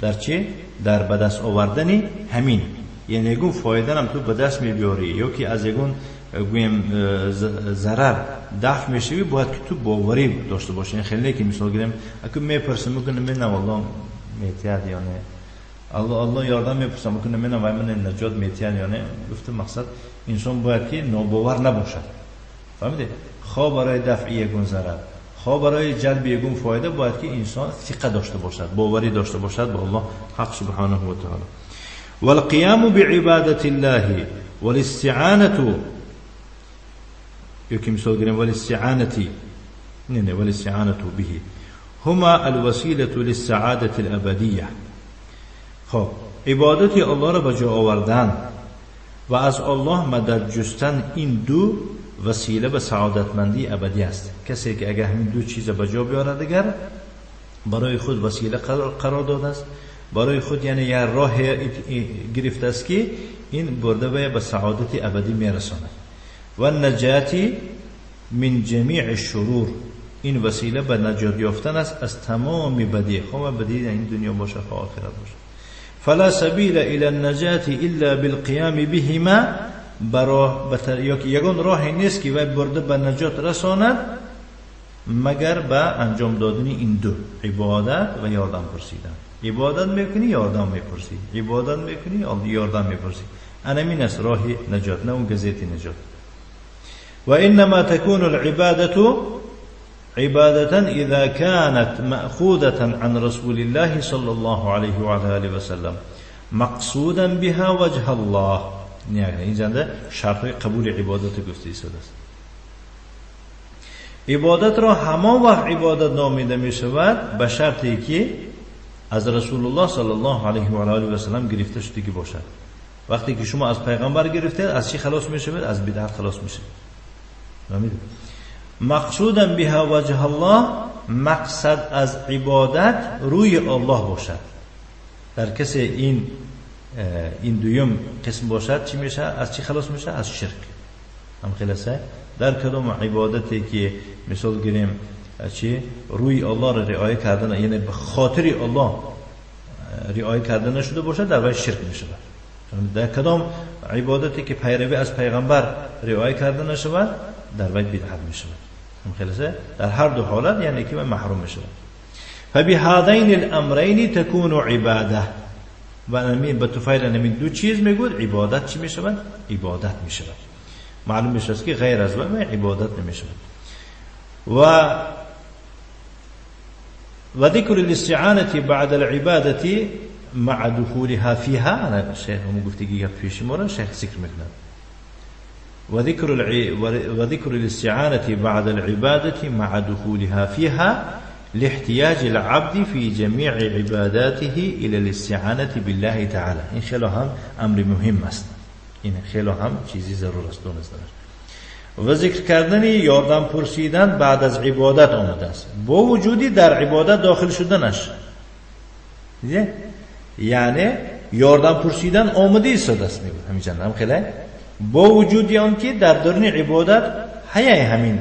در چه؟ در به دست آوردن همین. یعنی یگون فایده هم تو به دست میبیاری یا که از یگون گویم ضرر دفع میشوی، باید که تو باوری داشته باشی. خیلی که مثال گیریم اگه میپرسم میکنه من والله میتیاد یا نه، الله یاردم میپرسم میکنه من وای من نجات میتیاد یا نه. گفته مقصد انسان باید که ناباور نباشد. فهمیدی؟ خواه برای دفع یگون ضرر، خواه برای جلب یگون فایده، باید که انسان ثقه داشته باشد، باوری داشته باشد به الله حق سبحانه و تعالی. والقيام بعبادة الله والاستعانة، یکی مثال گیریم والاستعانة، نه والاستعانة به هما الوسيلة للسعادة الأبدية. خب عبادت الله را به جا آوردن و از الله مدد جستن، این دو وسیله به سعادتمندی ابدی است. کسی که اگر همین دو چیز به جا بیارد دیگر برای خود وسیله قرار داده است، برای خود یعنی یه راه گرفته است که این برده به سعادت ابدی میرساند. و نجات من جمیع الشرور، این وسیله به نجات یافتن است از تمام بدی، خواه بدی در این دنیا باشه خواه آخرت باشه. فلا سبیل الى النجات الا بالقیام بهما، یگان راهی نیست که وی برده به نجات رساند مگر به انجام دادن این دو، عبادت و یاردم پرسیدن. عبادت میکنی یاردم میپرسی، عبادت میکنی یاردم میپرسی. انمین است راه نجات، نه اون گزیت نجات. و انما تكون العبادة عبادة اذا كانت مأخوذة عن رسول الله صلى الله عليه وعلى آله وسلم مقصودا بها وجه الله. یعنی اینجا شرط قبول عبادت گفته ایستاده است. عبادت را همان وقت عبادت نامیده می شود به شرطی که از رسول الله صلی الله علیه و آله و سلم گرفته شده باشد. وقتی که شما از پیغمبر گرفتید از چی خلاص می شود؟ از بدعت خلاص می شود. مقصودا بها وجه الله، مقصد از عبادت روی الله باشد. در کسی این دویم قسم باشد چی میشه؟ از چی خلاص میشه؟ از شرک. هم خلاصه در کدام عبادتی که مثال گیریم چی روی الله را رعایت کردن، یعنی به خاطر الله رعایت کردن نشده باشد، در وی شرک میشه. در کدام عبادتی که پیروی از پیغمبر رعایت کرده نشود، در وی بدعت میشه. هم خلاصه در هر دو حالت یعنی که محروم میشه. فبهذین الامرین تكون عباده. و امین به طفیل امین دو چیز میگوید عبادت چی میشود؟ عبادت میشود. معلوم میشه که غیر از وی عبادت نمیشود. و ذکر الاستعانة بعد العبادة مع دخولها فيها. انا شیخ هم گفتگی پیش ما را شیخ ذکر میکنه. وذكر الاستعانة بعد العبادة مع دخولها فيها لاحتياج العبد في جميع عباداته إلى الاستعانة بالله تعالى. این خیلی هم امر مهم است، این خیلی هم چیزی ضرور است دونستنش. و ذکر کردن یاردم پرسیدن بعد از عبادت آمده است با وجودی در عبادت داخل شدنش، یعنی یاردم پرسیدن آمده ایستاده است. میگه همینجا هم خیلی با وجودی آن که در درون عبادت حیای همین.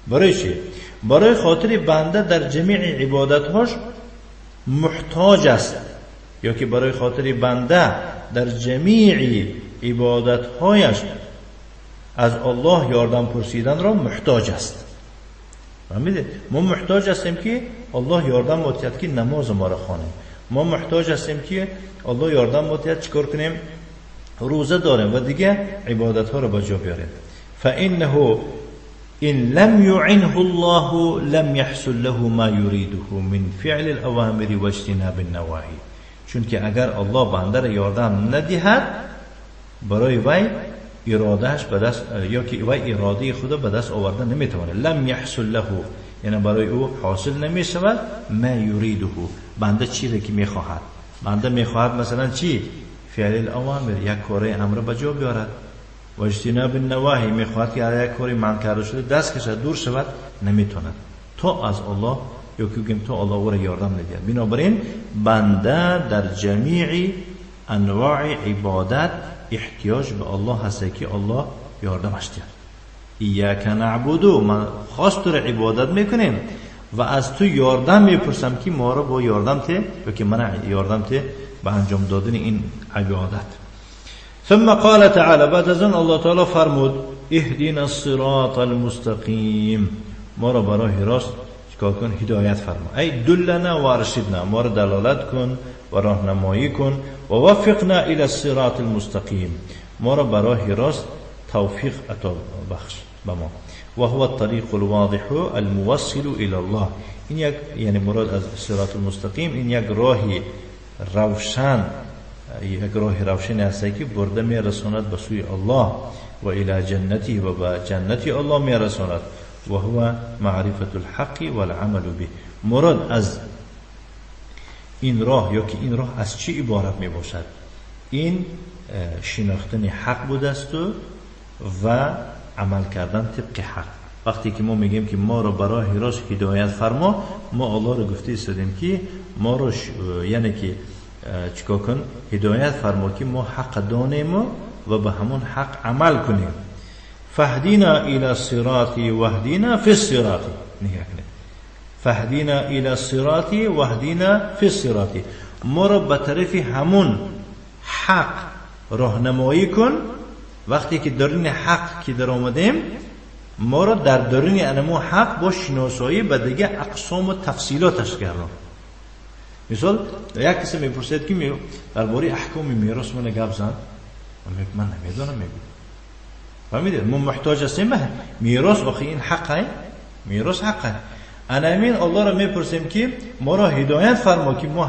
برای چی؟ برای خاطر بنده در جمیع عبادتهاش محتاج است، یا که برای خاطر بنده در جمیع عبادتهایش از الله یاردم پرسیدن را محتاج است. فهمیدید؟ ما محتاج هستیم که الله یاردم متیاد که نماز ما را خوانیم. ما محتاج هستیم که الله یاردم متیاد چیکار کنیم؟ روزه داریم و دیگه عبادت ها رو به جا بیاریم. فانه ان لم يعنه الله لم يحصل له ما يريده من فعل الاوامر واجتناب النواهي. چون که اگر الله بنده را یاردم ندهد، برای وی ارادهش به دست، یا که وی اراده خود به دست آورده نمیتواند. لم يحصل له یعنی برای او حاصل نمیشود ما یریده، بنده چیزی که میخواهد. بنده میخواهد مثلا چی؟ فعل الاوامر، یک کار امر به جا بیارد، و اجتناب النواهی، میخواهد که یک کاری منع کرده شده دست کشد، دور شود، نمیتواند تا از الله، یا که بگیم تا الله او را یاردم ندهد. بنابراین بنده در جمیع انواع عبادت احتیاج به الله هست که الله یاردمش دهد. ایاک نعبد، من خاص تو را عبادت میکنیم و از تو یاردم میپرسم که ما را با یاردم ته، یا که من یاردم ته به انجام دادن این عبادت. ثم قال تعالی، بعد از آن الله تعالی فرمود اهدنا الصراط المستقیم، ما را برای راست چیکار کن؟ هدایت فرما. ای دلنا و ارشدنا، ما را دلالت کن و راهنمایی کن. و وفقنا الى الصراط المستقیم، ما را برای راست توفیق عطا بخش به ما. و هو الطریق الواضح الموصل الى الله. این یک، یعنی مراد از صراط المستقیم این یک راه روشن، یک راه روشن است که برده میرساند به سوی الله و الى جنته و به جنت الله میرساند. و هو معرفت الحق والعمل به. مراد از این راه، یا که این راه از چی عبارت می باشد؟ این شناختن حق بوده است و عمل کردن طبق حق. وقتی که ما میگیم که ما را برای راست هدایت فرما، ما الله را گفته ایستادیم که ما را یعنی که چیکار کن؟ هدایت فرما که ما حق دانیم و به همون حق عمل کنیم. فاهدینا الی الصراط واهدینا فی الصراط. نگاه کنید، فاهدینا الی الصراط واهدینا فی الصراط، ما را به طرف همون حق راهنمایی کن. وقتی که درون حق که در آمدیم، ما را در درون انمو حق با شناسایی به دیگه اقسام و تفصیلاتش کردن. مثال یک کسی میپرسید که درباره احکام میراث من گپ زن، من نمیدونم، میگم فهمیدید ما محتاج هستیم به میراث، آخه این حقه، میراث حقه. انا همین الله را میپرسیم که ما را هدایت فرما که ما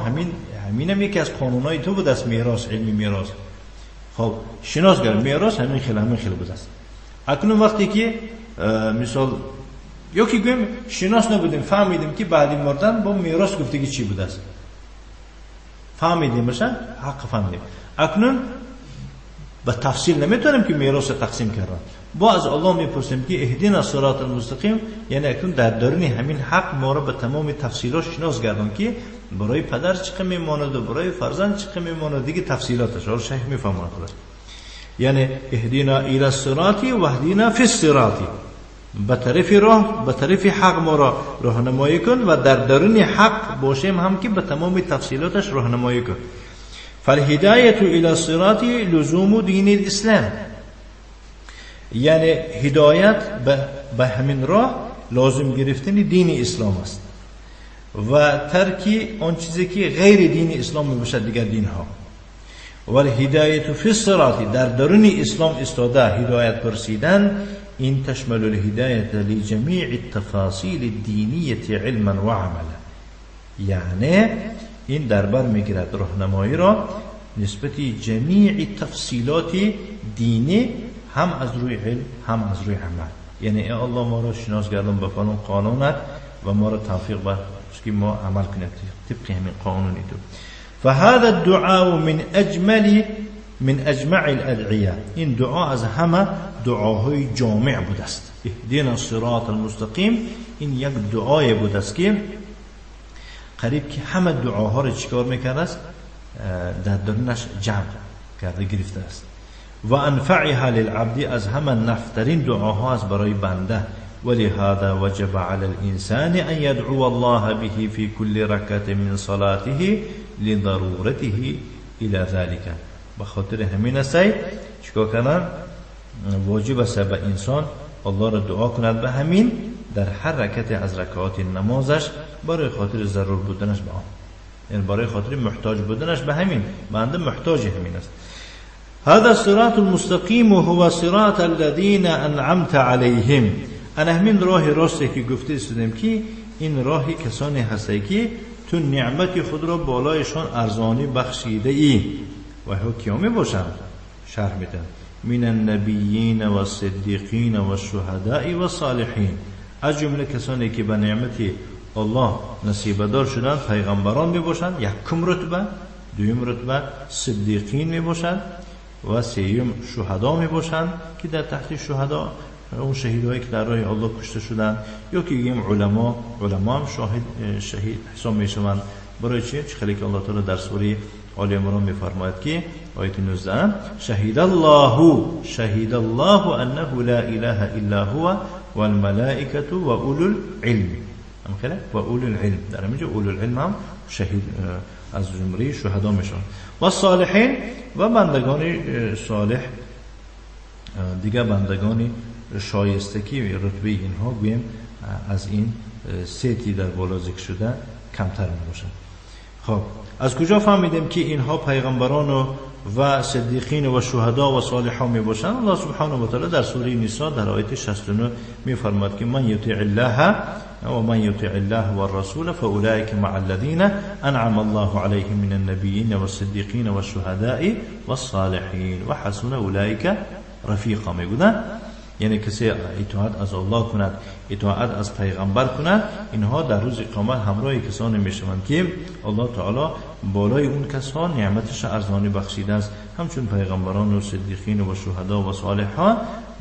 همینم یکی از قانونای تو بود است، میراث، علمی میراث. خب شناسگر میراث همین خیلی همین خیلی بود است. اکنون وقتی که مثال یا که گویم شناس نبودیم، فهمیدیم که بعد مردن با میراث گفتگی چی بود است، فهمیدیم مثلا حق فهمیدیم. اکنون به تفصیل نمیتونیم که میراث تقسیم کردن. با از الله میپرسیم که اهدنا الصراط المستقیم، یعنی اکنون در درون همین حق ما را به تمام تفصیلات شناس گردان که برای پدر چه میماند و برای فرزند چه میماند، دیگه تفصیلاتش رو شیخ میفهماند خلاص. یعنی اهدینا الی الصراط واهدینا فی الصراط، به طرف راه، به طرف حق ما را راهنمایی کن و در درون حق باشیم هم که به تمام تفصیلاتش راهنمایی کن. فالهدایت الى الصراط لزوم دین الاسلام، یعنی هدایت به همین راه لازم گرفتن دین اسلام است و ترک آن چیزی که غیر دین اسلام میباشد، دیگر دین ها. و الهدایت فی الصراط، در درون اسلام استاده هدایت پرسیدن، این تشمل الهدایت لجمیع التفاصیل الدینیة علما و عملا، یعنی این در بر میگیرد راهنمایی را نسبت جمیع تفصیلات دینی، هم از روی علم هم از روی عمل. یعنی ای الله ما را شناس گردان به فلان قانونت و ما را توفیق بخش که ما عمل کنیم طبق همین قانونی تو. فهذا الدعاء من اجمع الادعیه، این دعا از همه دعاهای جامع بوده است. اهدنا الصراط المستقیم، این یک دعای بوده است که قریب که همه دعاها را چیکار میکرده است؟ در درونش جمع کرده گرفته است. و انفعها للعبد، از همه نفترین دعاها است برای بنده. ولهذا وجب على الإنسان أن يدعو الله به في كل ركعة من صلاته لضرورته إلى ذلك. به خاطر همین است چیکار کنن؟ واجب است به انسان الله را دعا کند به همین در هر رکعت از رکعات نمازش، برای خاطر ضرور بودنش به آن، یعنی برای خاطر محتاج بودنش به همین، بنده محتاج همین است. هذا الصراط المستقیم هو صراط الذین انعمت علیهم. انا همین راه راستی که گفته استودیم که این راه کسانی هسته که تو نعمت خود را بالایشان ارزانی بخشیده ای و ها کیا می باشند؟ شرح میدن من النبیین و الصدیقین و الشهداء و الصالحین. از جمله کسانی که به نعمت الله نصیبدار شدند پیغمبران می باشند، یکم رتبه، دوم رتبه صدیقین می باشند و سیوم شهدا می باشند که در تحت شهدا اون شهیدهایی که در راه الله کشته شدند، یا که گیم علما هم شهید حساب می شوند. برای چی؟ خیلی که الله تعالی در سوره آل عمران میفرماید که آیت 19 شهید الله انه لا اله الا هو والملائکه و اولو العلم. هم خیلی و اولو العلم در اینجا اولو العلم هم شهید از جمله شهدا میشن و صالحین و بندگان صالح، دیگه بندگان شایسته که رتبه اینها گویم از این سه در بالا ذکر شده کمتر میباشن. خب از کجا فهمیدیم که اینها پیغمبران و صدیقین و شهدا و صالحان میباشند؟ الله سبحانه و تعالی در سوره نساء در آیت 69 میفرماد که من یطیع الله و من یطیع الله والرسول فاولئک مع الذین انعم الله علیهم من النبیین والصدیقین والشهداء والصالحین و حسن اولئک رفیقا. میگویند یعنی کسی اطاعت از الله کند، اطاعت از پیغمبر کند، اینها در روز قیامت همراه کسانی میشوند که الله تعالی بالای اون کسان نعمتش ارزانی بخشیده است، همچون پیغمبران و صدیقین و شهدا و صالحان.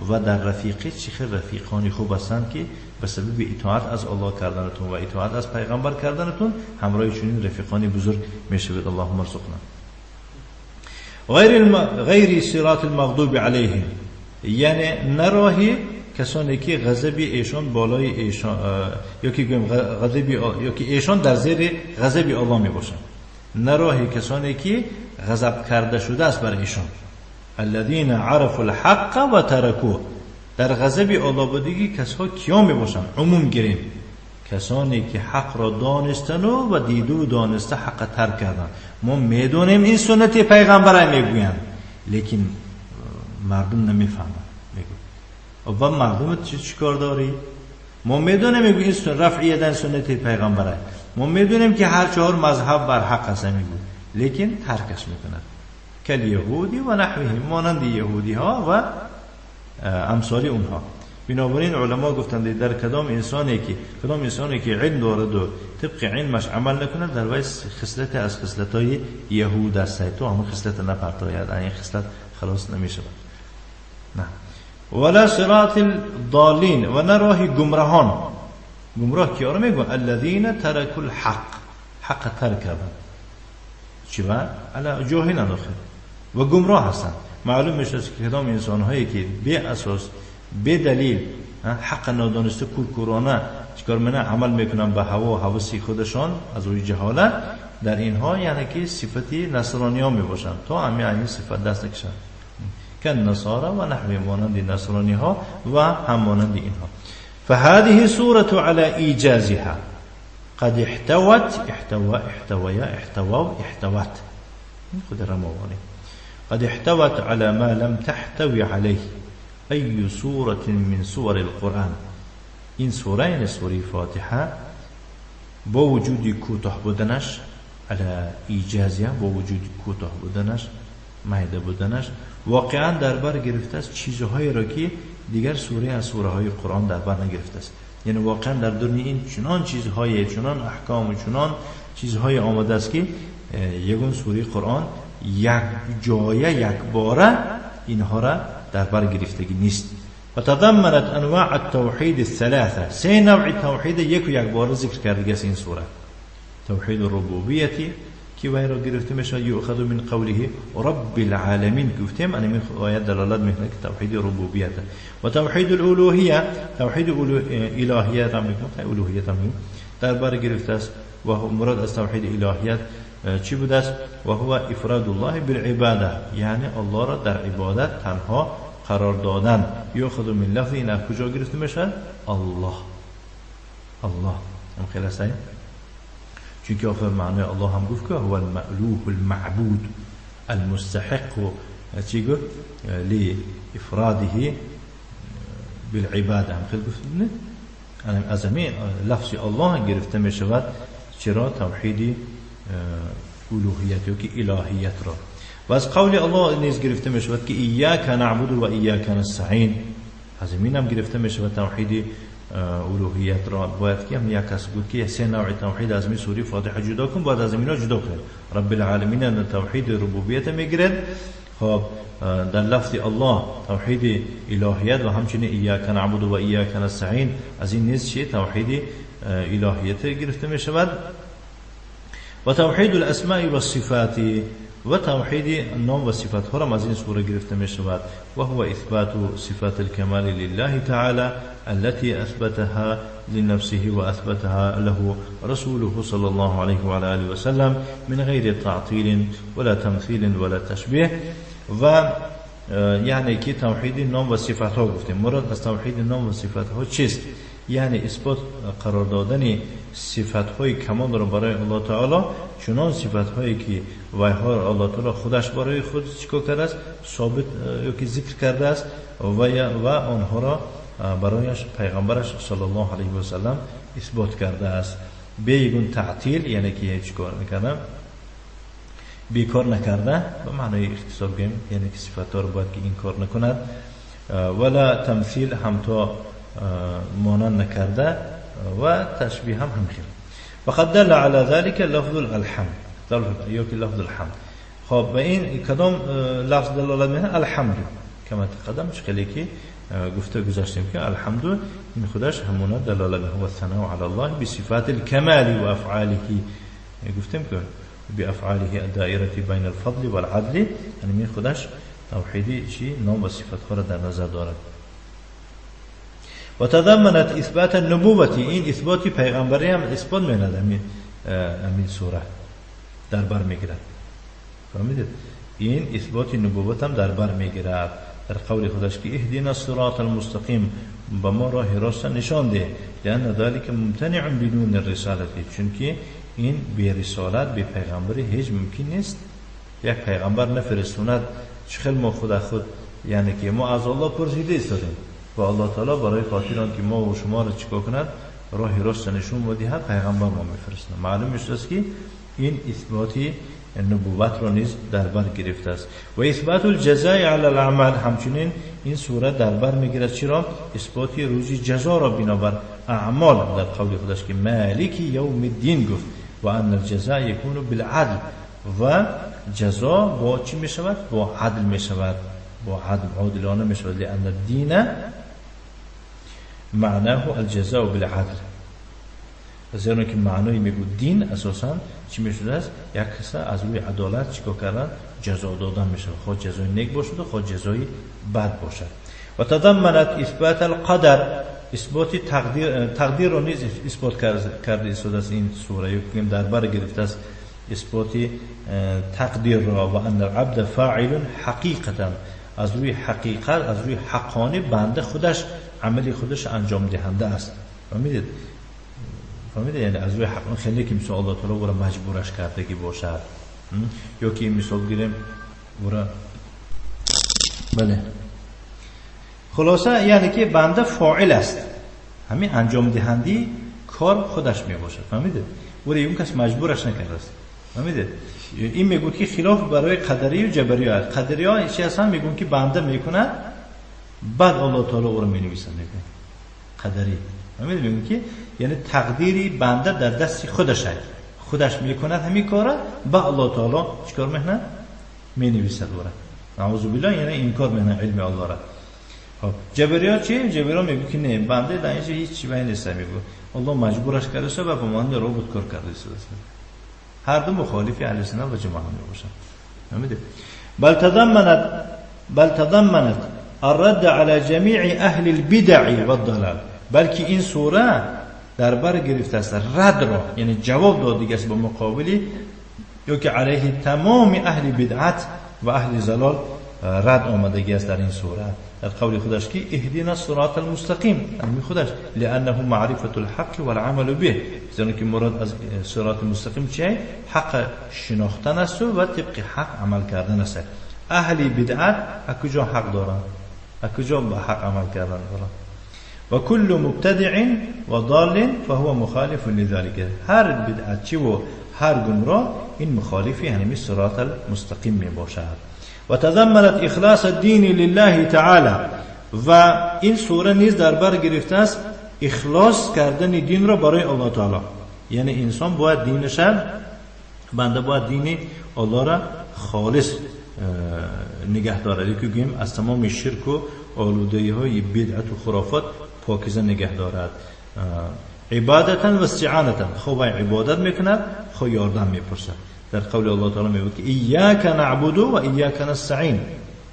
و در رفیقی چه رفیقانی خوب هستند که به سبب اطاعت از الله کردنتون و اطاعت از پیغمبر کردنتون همراه چنین رفیقانی بزرگ میشوید. اللهم ارزقنا. غیر صراط المغضوب علیهم، یعنی نه راهی کسانی که غضب ایشان بالای ایشان یا که گویم غضب یا که ایشان در زیر غضب الله می باشند، نه راهی کسانی که غضب کرده شده است بر ایشان. الذین عرفوا الحق و ترکوه. در غضب الله بودگی کسها کیا می باشند؟ عموم گیریم کسانی که حق را دانستن و دیده و دانسته حق ترک کردن. ما میدونیم این سنت پیغمبر میگویند، لیکن مردم نمیفهمند. میگو و مردم چیکار داری؟ ما میدونیم میگو این رفع یدن سنت پیغمبره، ما میدونیم که هر چهار مذهب بر حق است میگو، لیکن ترکش میکنند. کل یهودی و نحوهم، مانند یهودی ها و امثال اونها. بنابراین علما گفتند در کدام انسانی که علم دارد و طبق علمش عمل نکند، در وی خصلت از خصلت‌های یهود است. تو همون خصلت نپرتاید، این خصلت خلاص نمی‌شود. نه ولا صراط الضالین، و نه راه گمراهان. گمراه کیا رو میگن؟ الذین ترکوا الحق، حق ترک کردن، چی با علی جاهلن آخر و گمراه هستند. معلوم میشه که کدام انسان‌هایی که بی اساس بی دلیل حق نادانسته کورکورانه چیکار منه عمل میکنن به هوا و هوس خودشان از روی جهالت، در اینها یعنی که صفتی نصرانی ها میباشند تا همین این صفت دست نکشند، کن نصارا و نحوی، مانند نصرانی ها و هم مانند اینها. فهذه سورة على ایجازها قد احتوت، احتوى احتوى احتوى احتوت، خود رموانی، قد احتوت على ما لم تحتوي عليه أي سورة من سور القرآن. این سوره یعنی سوره فاتحه با وجود کوتاه بودنش، علی ایجازیه، با وجود کوتاه بودنش، میده بودنش، واقعا در بر گرفته است چیزهایی را که دیگر سوره از سوره های قرآن در بر نگرفته است. یعنی واقعا در درون این چنان چیزهای، چنان احکام و چنان چیزهای آمده است که یگون سوره قرآن یک جایه یک باره اینها را در بر گرفتگی نیست. و تضمنت انواع التوحید الثلاثه، سه نوع توحید یک و یک باره ذکر کرده است این سوره. توحید الربوبیت که وی را گرفته میشه یؤخذ من قوله رب العالمین، گفتیم ان این آیه دلالت میکنه که توحید ربوبیت. و توحید الالوهیه، توحید الهیت هم میگم، الوهیت هم در بر گرفته است. و مراد از توحید الهیت چی بوده است؟ و هو افراد الله بالعباده، یعنی الله را در عبادت تنها قرار دادن. یؤخذ من لفظ، این از کجا گرفته میشه؟ الله. الله هم خیلی است، چون که آخر معنی الله هم گفت که هو المألوه المعبود المستحق چی گفت؟ لإفراده بالعبادة هم خیلی گفت نه؟ از همین لفظ الله گرفته می شود چرا توحید الوهیت یا که الهیت را. و از قول الله نیز گرفته می شود که ایاک نعبد و ایاک نستعین، از همین هم گرفته می شود توحید الوهیت را. باید که هم یک کس بود که سه نوع توحید از می سوره فاتحه جدا کن، باید از همینا جدا کنید. رب العالمین توحید ربوبیت میگیرد، خب در لفظ الله توحید الهیت و همچنین ایاک نعبد و ایاک نستعین از این نیز چی توحید الهیت گرفته می شود. و توحید الاسماء و الصفات و توحید نام و صفات ها را از این سوره گرفته می شود. و هو اثبات صفات الكمال لله تعالى التي اثبتها لنفسه واثبتها له رسوله صلى الله عليه وعلى آله وسلم من غير تعطيل ولا تمثيل ولا تشبيه. و یعنی که توحید نام و صفات ها گفتیم. مراد از توحید نام و صفات ها چیست؟ یعنی اثبات قرار دادن صفات های کمال را برای الله تعالی، چنان صفات هایی که وایها الله تعالی خودش برای خود چیکار کرده است، ثابت یا که ذکر کرده است و آنها را برایش پیغمبرش صلی الله علیه و سلم اثبات کرده است، بیگون تعطیل، یعنی که چیکار نکرده، بیکار نکرده، به معنای اختصار گیم یعنی که صفات ها رو باید که انکار نکند، ولا تمثیل هم تا مانند نکرده و تشبیه هم همخیل. وقد دل على ذلك لفظ الحمد، یا که لفظ الحمد. خب به این کدام لفظ دلالت میکنه؟ الحمد کما تقدم، چخیلی که گفته گذاشتیم که الحمد این خودش همونه دلالت هو الثناء على الله بصفات الكمال وافعاله، گفتیم که بافعاله الدائرة بین الفضل والعدل، یعنی این خودش توحیدی چی نام و صفات ها را در نظر دارد. و تضمنت اثبات النبوة، این اثبات پیغمبری هم اثبات می‌کند، همین سوره در بر میگیرد. فهمیدید؟ این اثبات نبوت هم در بر میگیرد در قول خودش که اهدنا الصراط المستقیم، به ما راه راست نشان ده، لأن ذلك ممتنع بدون الرسالة، چون این بی رسالت بی پیغمبری هیچ ممکن نیست. یک پیغمبر نفرستوند چخل ما خود خود، یعنی که ما از الله پرسیده ایستادیم و الله تعالی برای خاطر آن که ما و شما را چیکار کند راه راست نشون بدهد پیغمبر ما میفرستند. معلوم است که این اثباتی نبوت را نیز در بر گرفته است. و اثبات الجزاء علی الاعمال، همچنین این سوره در بر میگیرد چرا؟ اثبات روزی جزا را بنابر اعمال در قول خودش که مالک یوم الدین گفت و ان الجزاء یکون بالعدل، و جزا با چی میشود؟ با عدل میشود، با عدل عادلانه میشود. لان الدین معناه الجزاء بالعدل، زیرا که معنای میگو دین اساسا چی میشده است؟ یک کس از روی عدالت چیکار کردن؟ جزا دادن میشه، خود جزای نیک باشد و خود جزای بد باشد. و تضمنت اثبات القدر، اثبات تقدیر رو نیز اثبات کرده است این سوره، یا که در بر گرفته است اثبات تقدیر را. و ان العبد فاعل حقیقتا، از روی حقیقت، از روی حقانی بنده خودش عمل خودش انجام دهنده است. فهمیدید؟ فهمیدید؟ یعنی از روی حق خیلی که مثال الله تعالی او را مجبورش کرده که باشد، یا که مثال گیریم او را بله. خلاصه یعنی که بنده فاعل است، همین انجام دهنده کار خودش می باشد. فهمیدید؟ او را اون کس مجبورش نکرده است. فهمیدید؟ این میگه که خلاف برای قدری و جبری است. قدری ها چی هستن؟ میگن که بنده میکند بعد الله تعالی او را مینویسند. میگن قدری. فهمیدید؟ میگن که یعنی تقدیری بنده در دست خودش است، خودش میکند همین کارا، با الله تعالی چیکار میکنه؟ مینویسد او را. نعوذ بالله، یعنی انکار میکنه علم الله را. خب جبری ها چی؟ جبری ها میگه که نه، بنده در اینجا هیچ چیزی نیست، میگه الله مجبورش کرده است و به مانند ربات کار کرده است. هر دو مخالف اهل سنت و جماعت میباشند. فهمیدید؟ بل تضمنت الرد على جميع اهل البدع والضلال، بلکه این سوره در بر گرفته است رد را، یعنی جواب داده است به مقابلی یا که علیه تمام اهل بدعت و اهل ضلال رد آمدگی است در این سوره. در قول خودش که اهدنا الصراط المستقیم، یعنی خودش لانه معرفت الحق والعمل به، زیرا که مراد از صراط مستقیم چیه؟ حق شناختن است و طبق حق عمل کردن است. اهل بدعت کجا حق دارند؟ کجا به حق عمل کردن دارند؟ و کل مبتدع و ضال فهو مخالف لذلك. هر بدعتچی و هر گمراه این مخالفی همین صراط المستقیم می باشد. و تضمنت اخلاص الدین لله تعالی. و این سوره نیز در بر گرفته است اخلاص کردن دین را برای الله تعالی. یعنی انسان باید دینش، بنده باید دین الله را خالص نگه دارد، که گوییم از تمام شرک و آلودگی های بدعت و خرافات پاکیزه نگه دارد. عبادتا و استعانتا، خو عبادت میکند، خو یاردم میپرسد. در قول الله تعالی میگوید که ایاک نعبد و ایاک نستعین.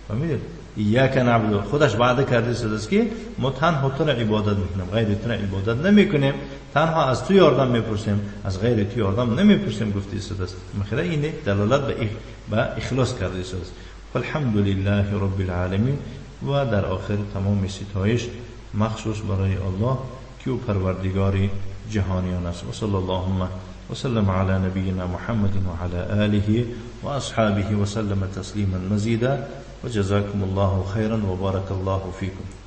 فهمیدید؟ ایاک نعبد، خودش وعده کرده است که ما تنها تو را عبادت میکنیم، غیر تو را عبادت نمیکنیم، تنها از تو یاردم میپرسیم، از غیر تو یاردم نمیپرسیم گفته است. مخیره این دلالت به اخلاص کرده است. والحمد لله رب العالمین. و در آخر تمام ستایش مخصوص برای الله که او پروردگار جهانیان است. و صلی اللهم وسلم على نبينا محمد وعلى آله وأصحابه وسلم تسليما مزيدا. وجزاكم الله خيرا وبارك الله فيكم.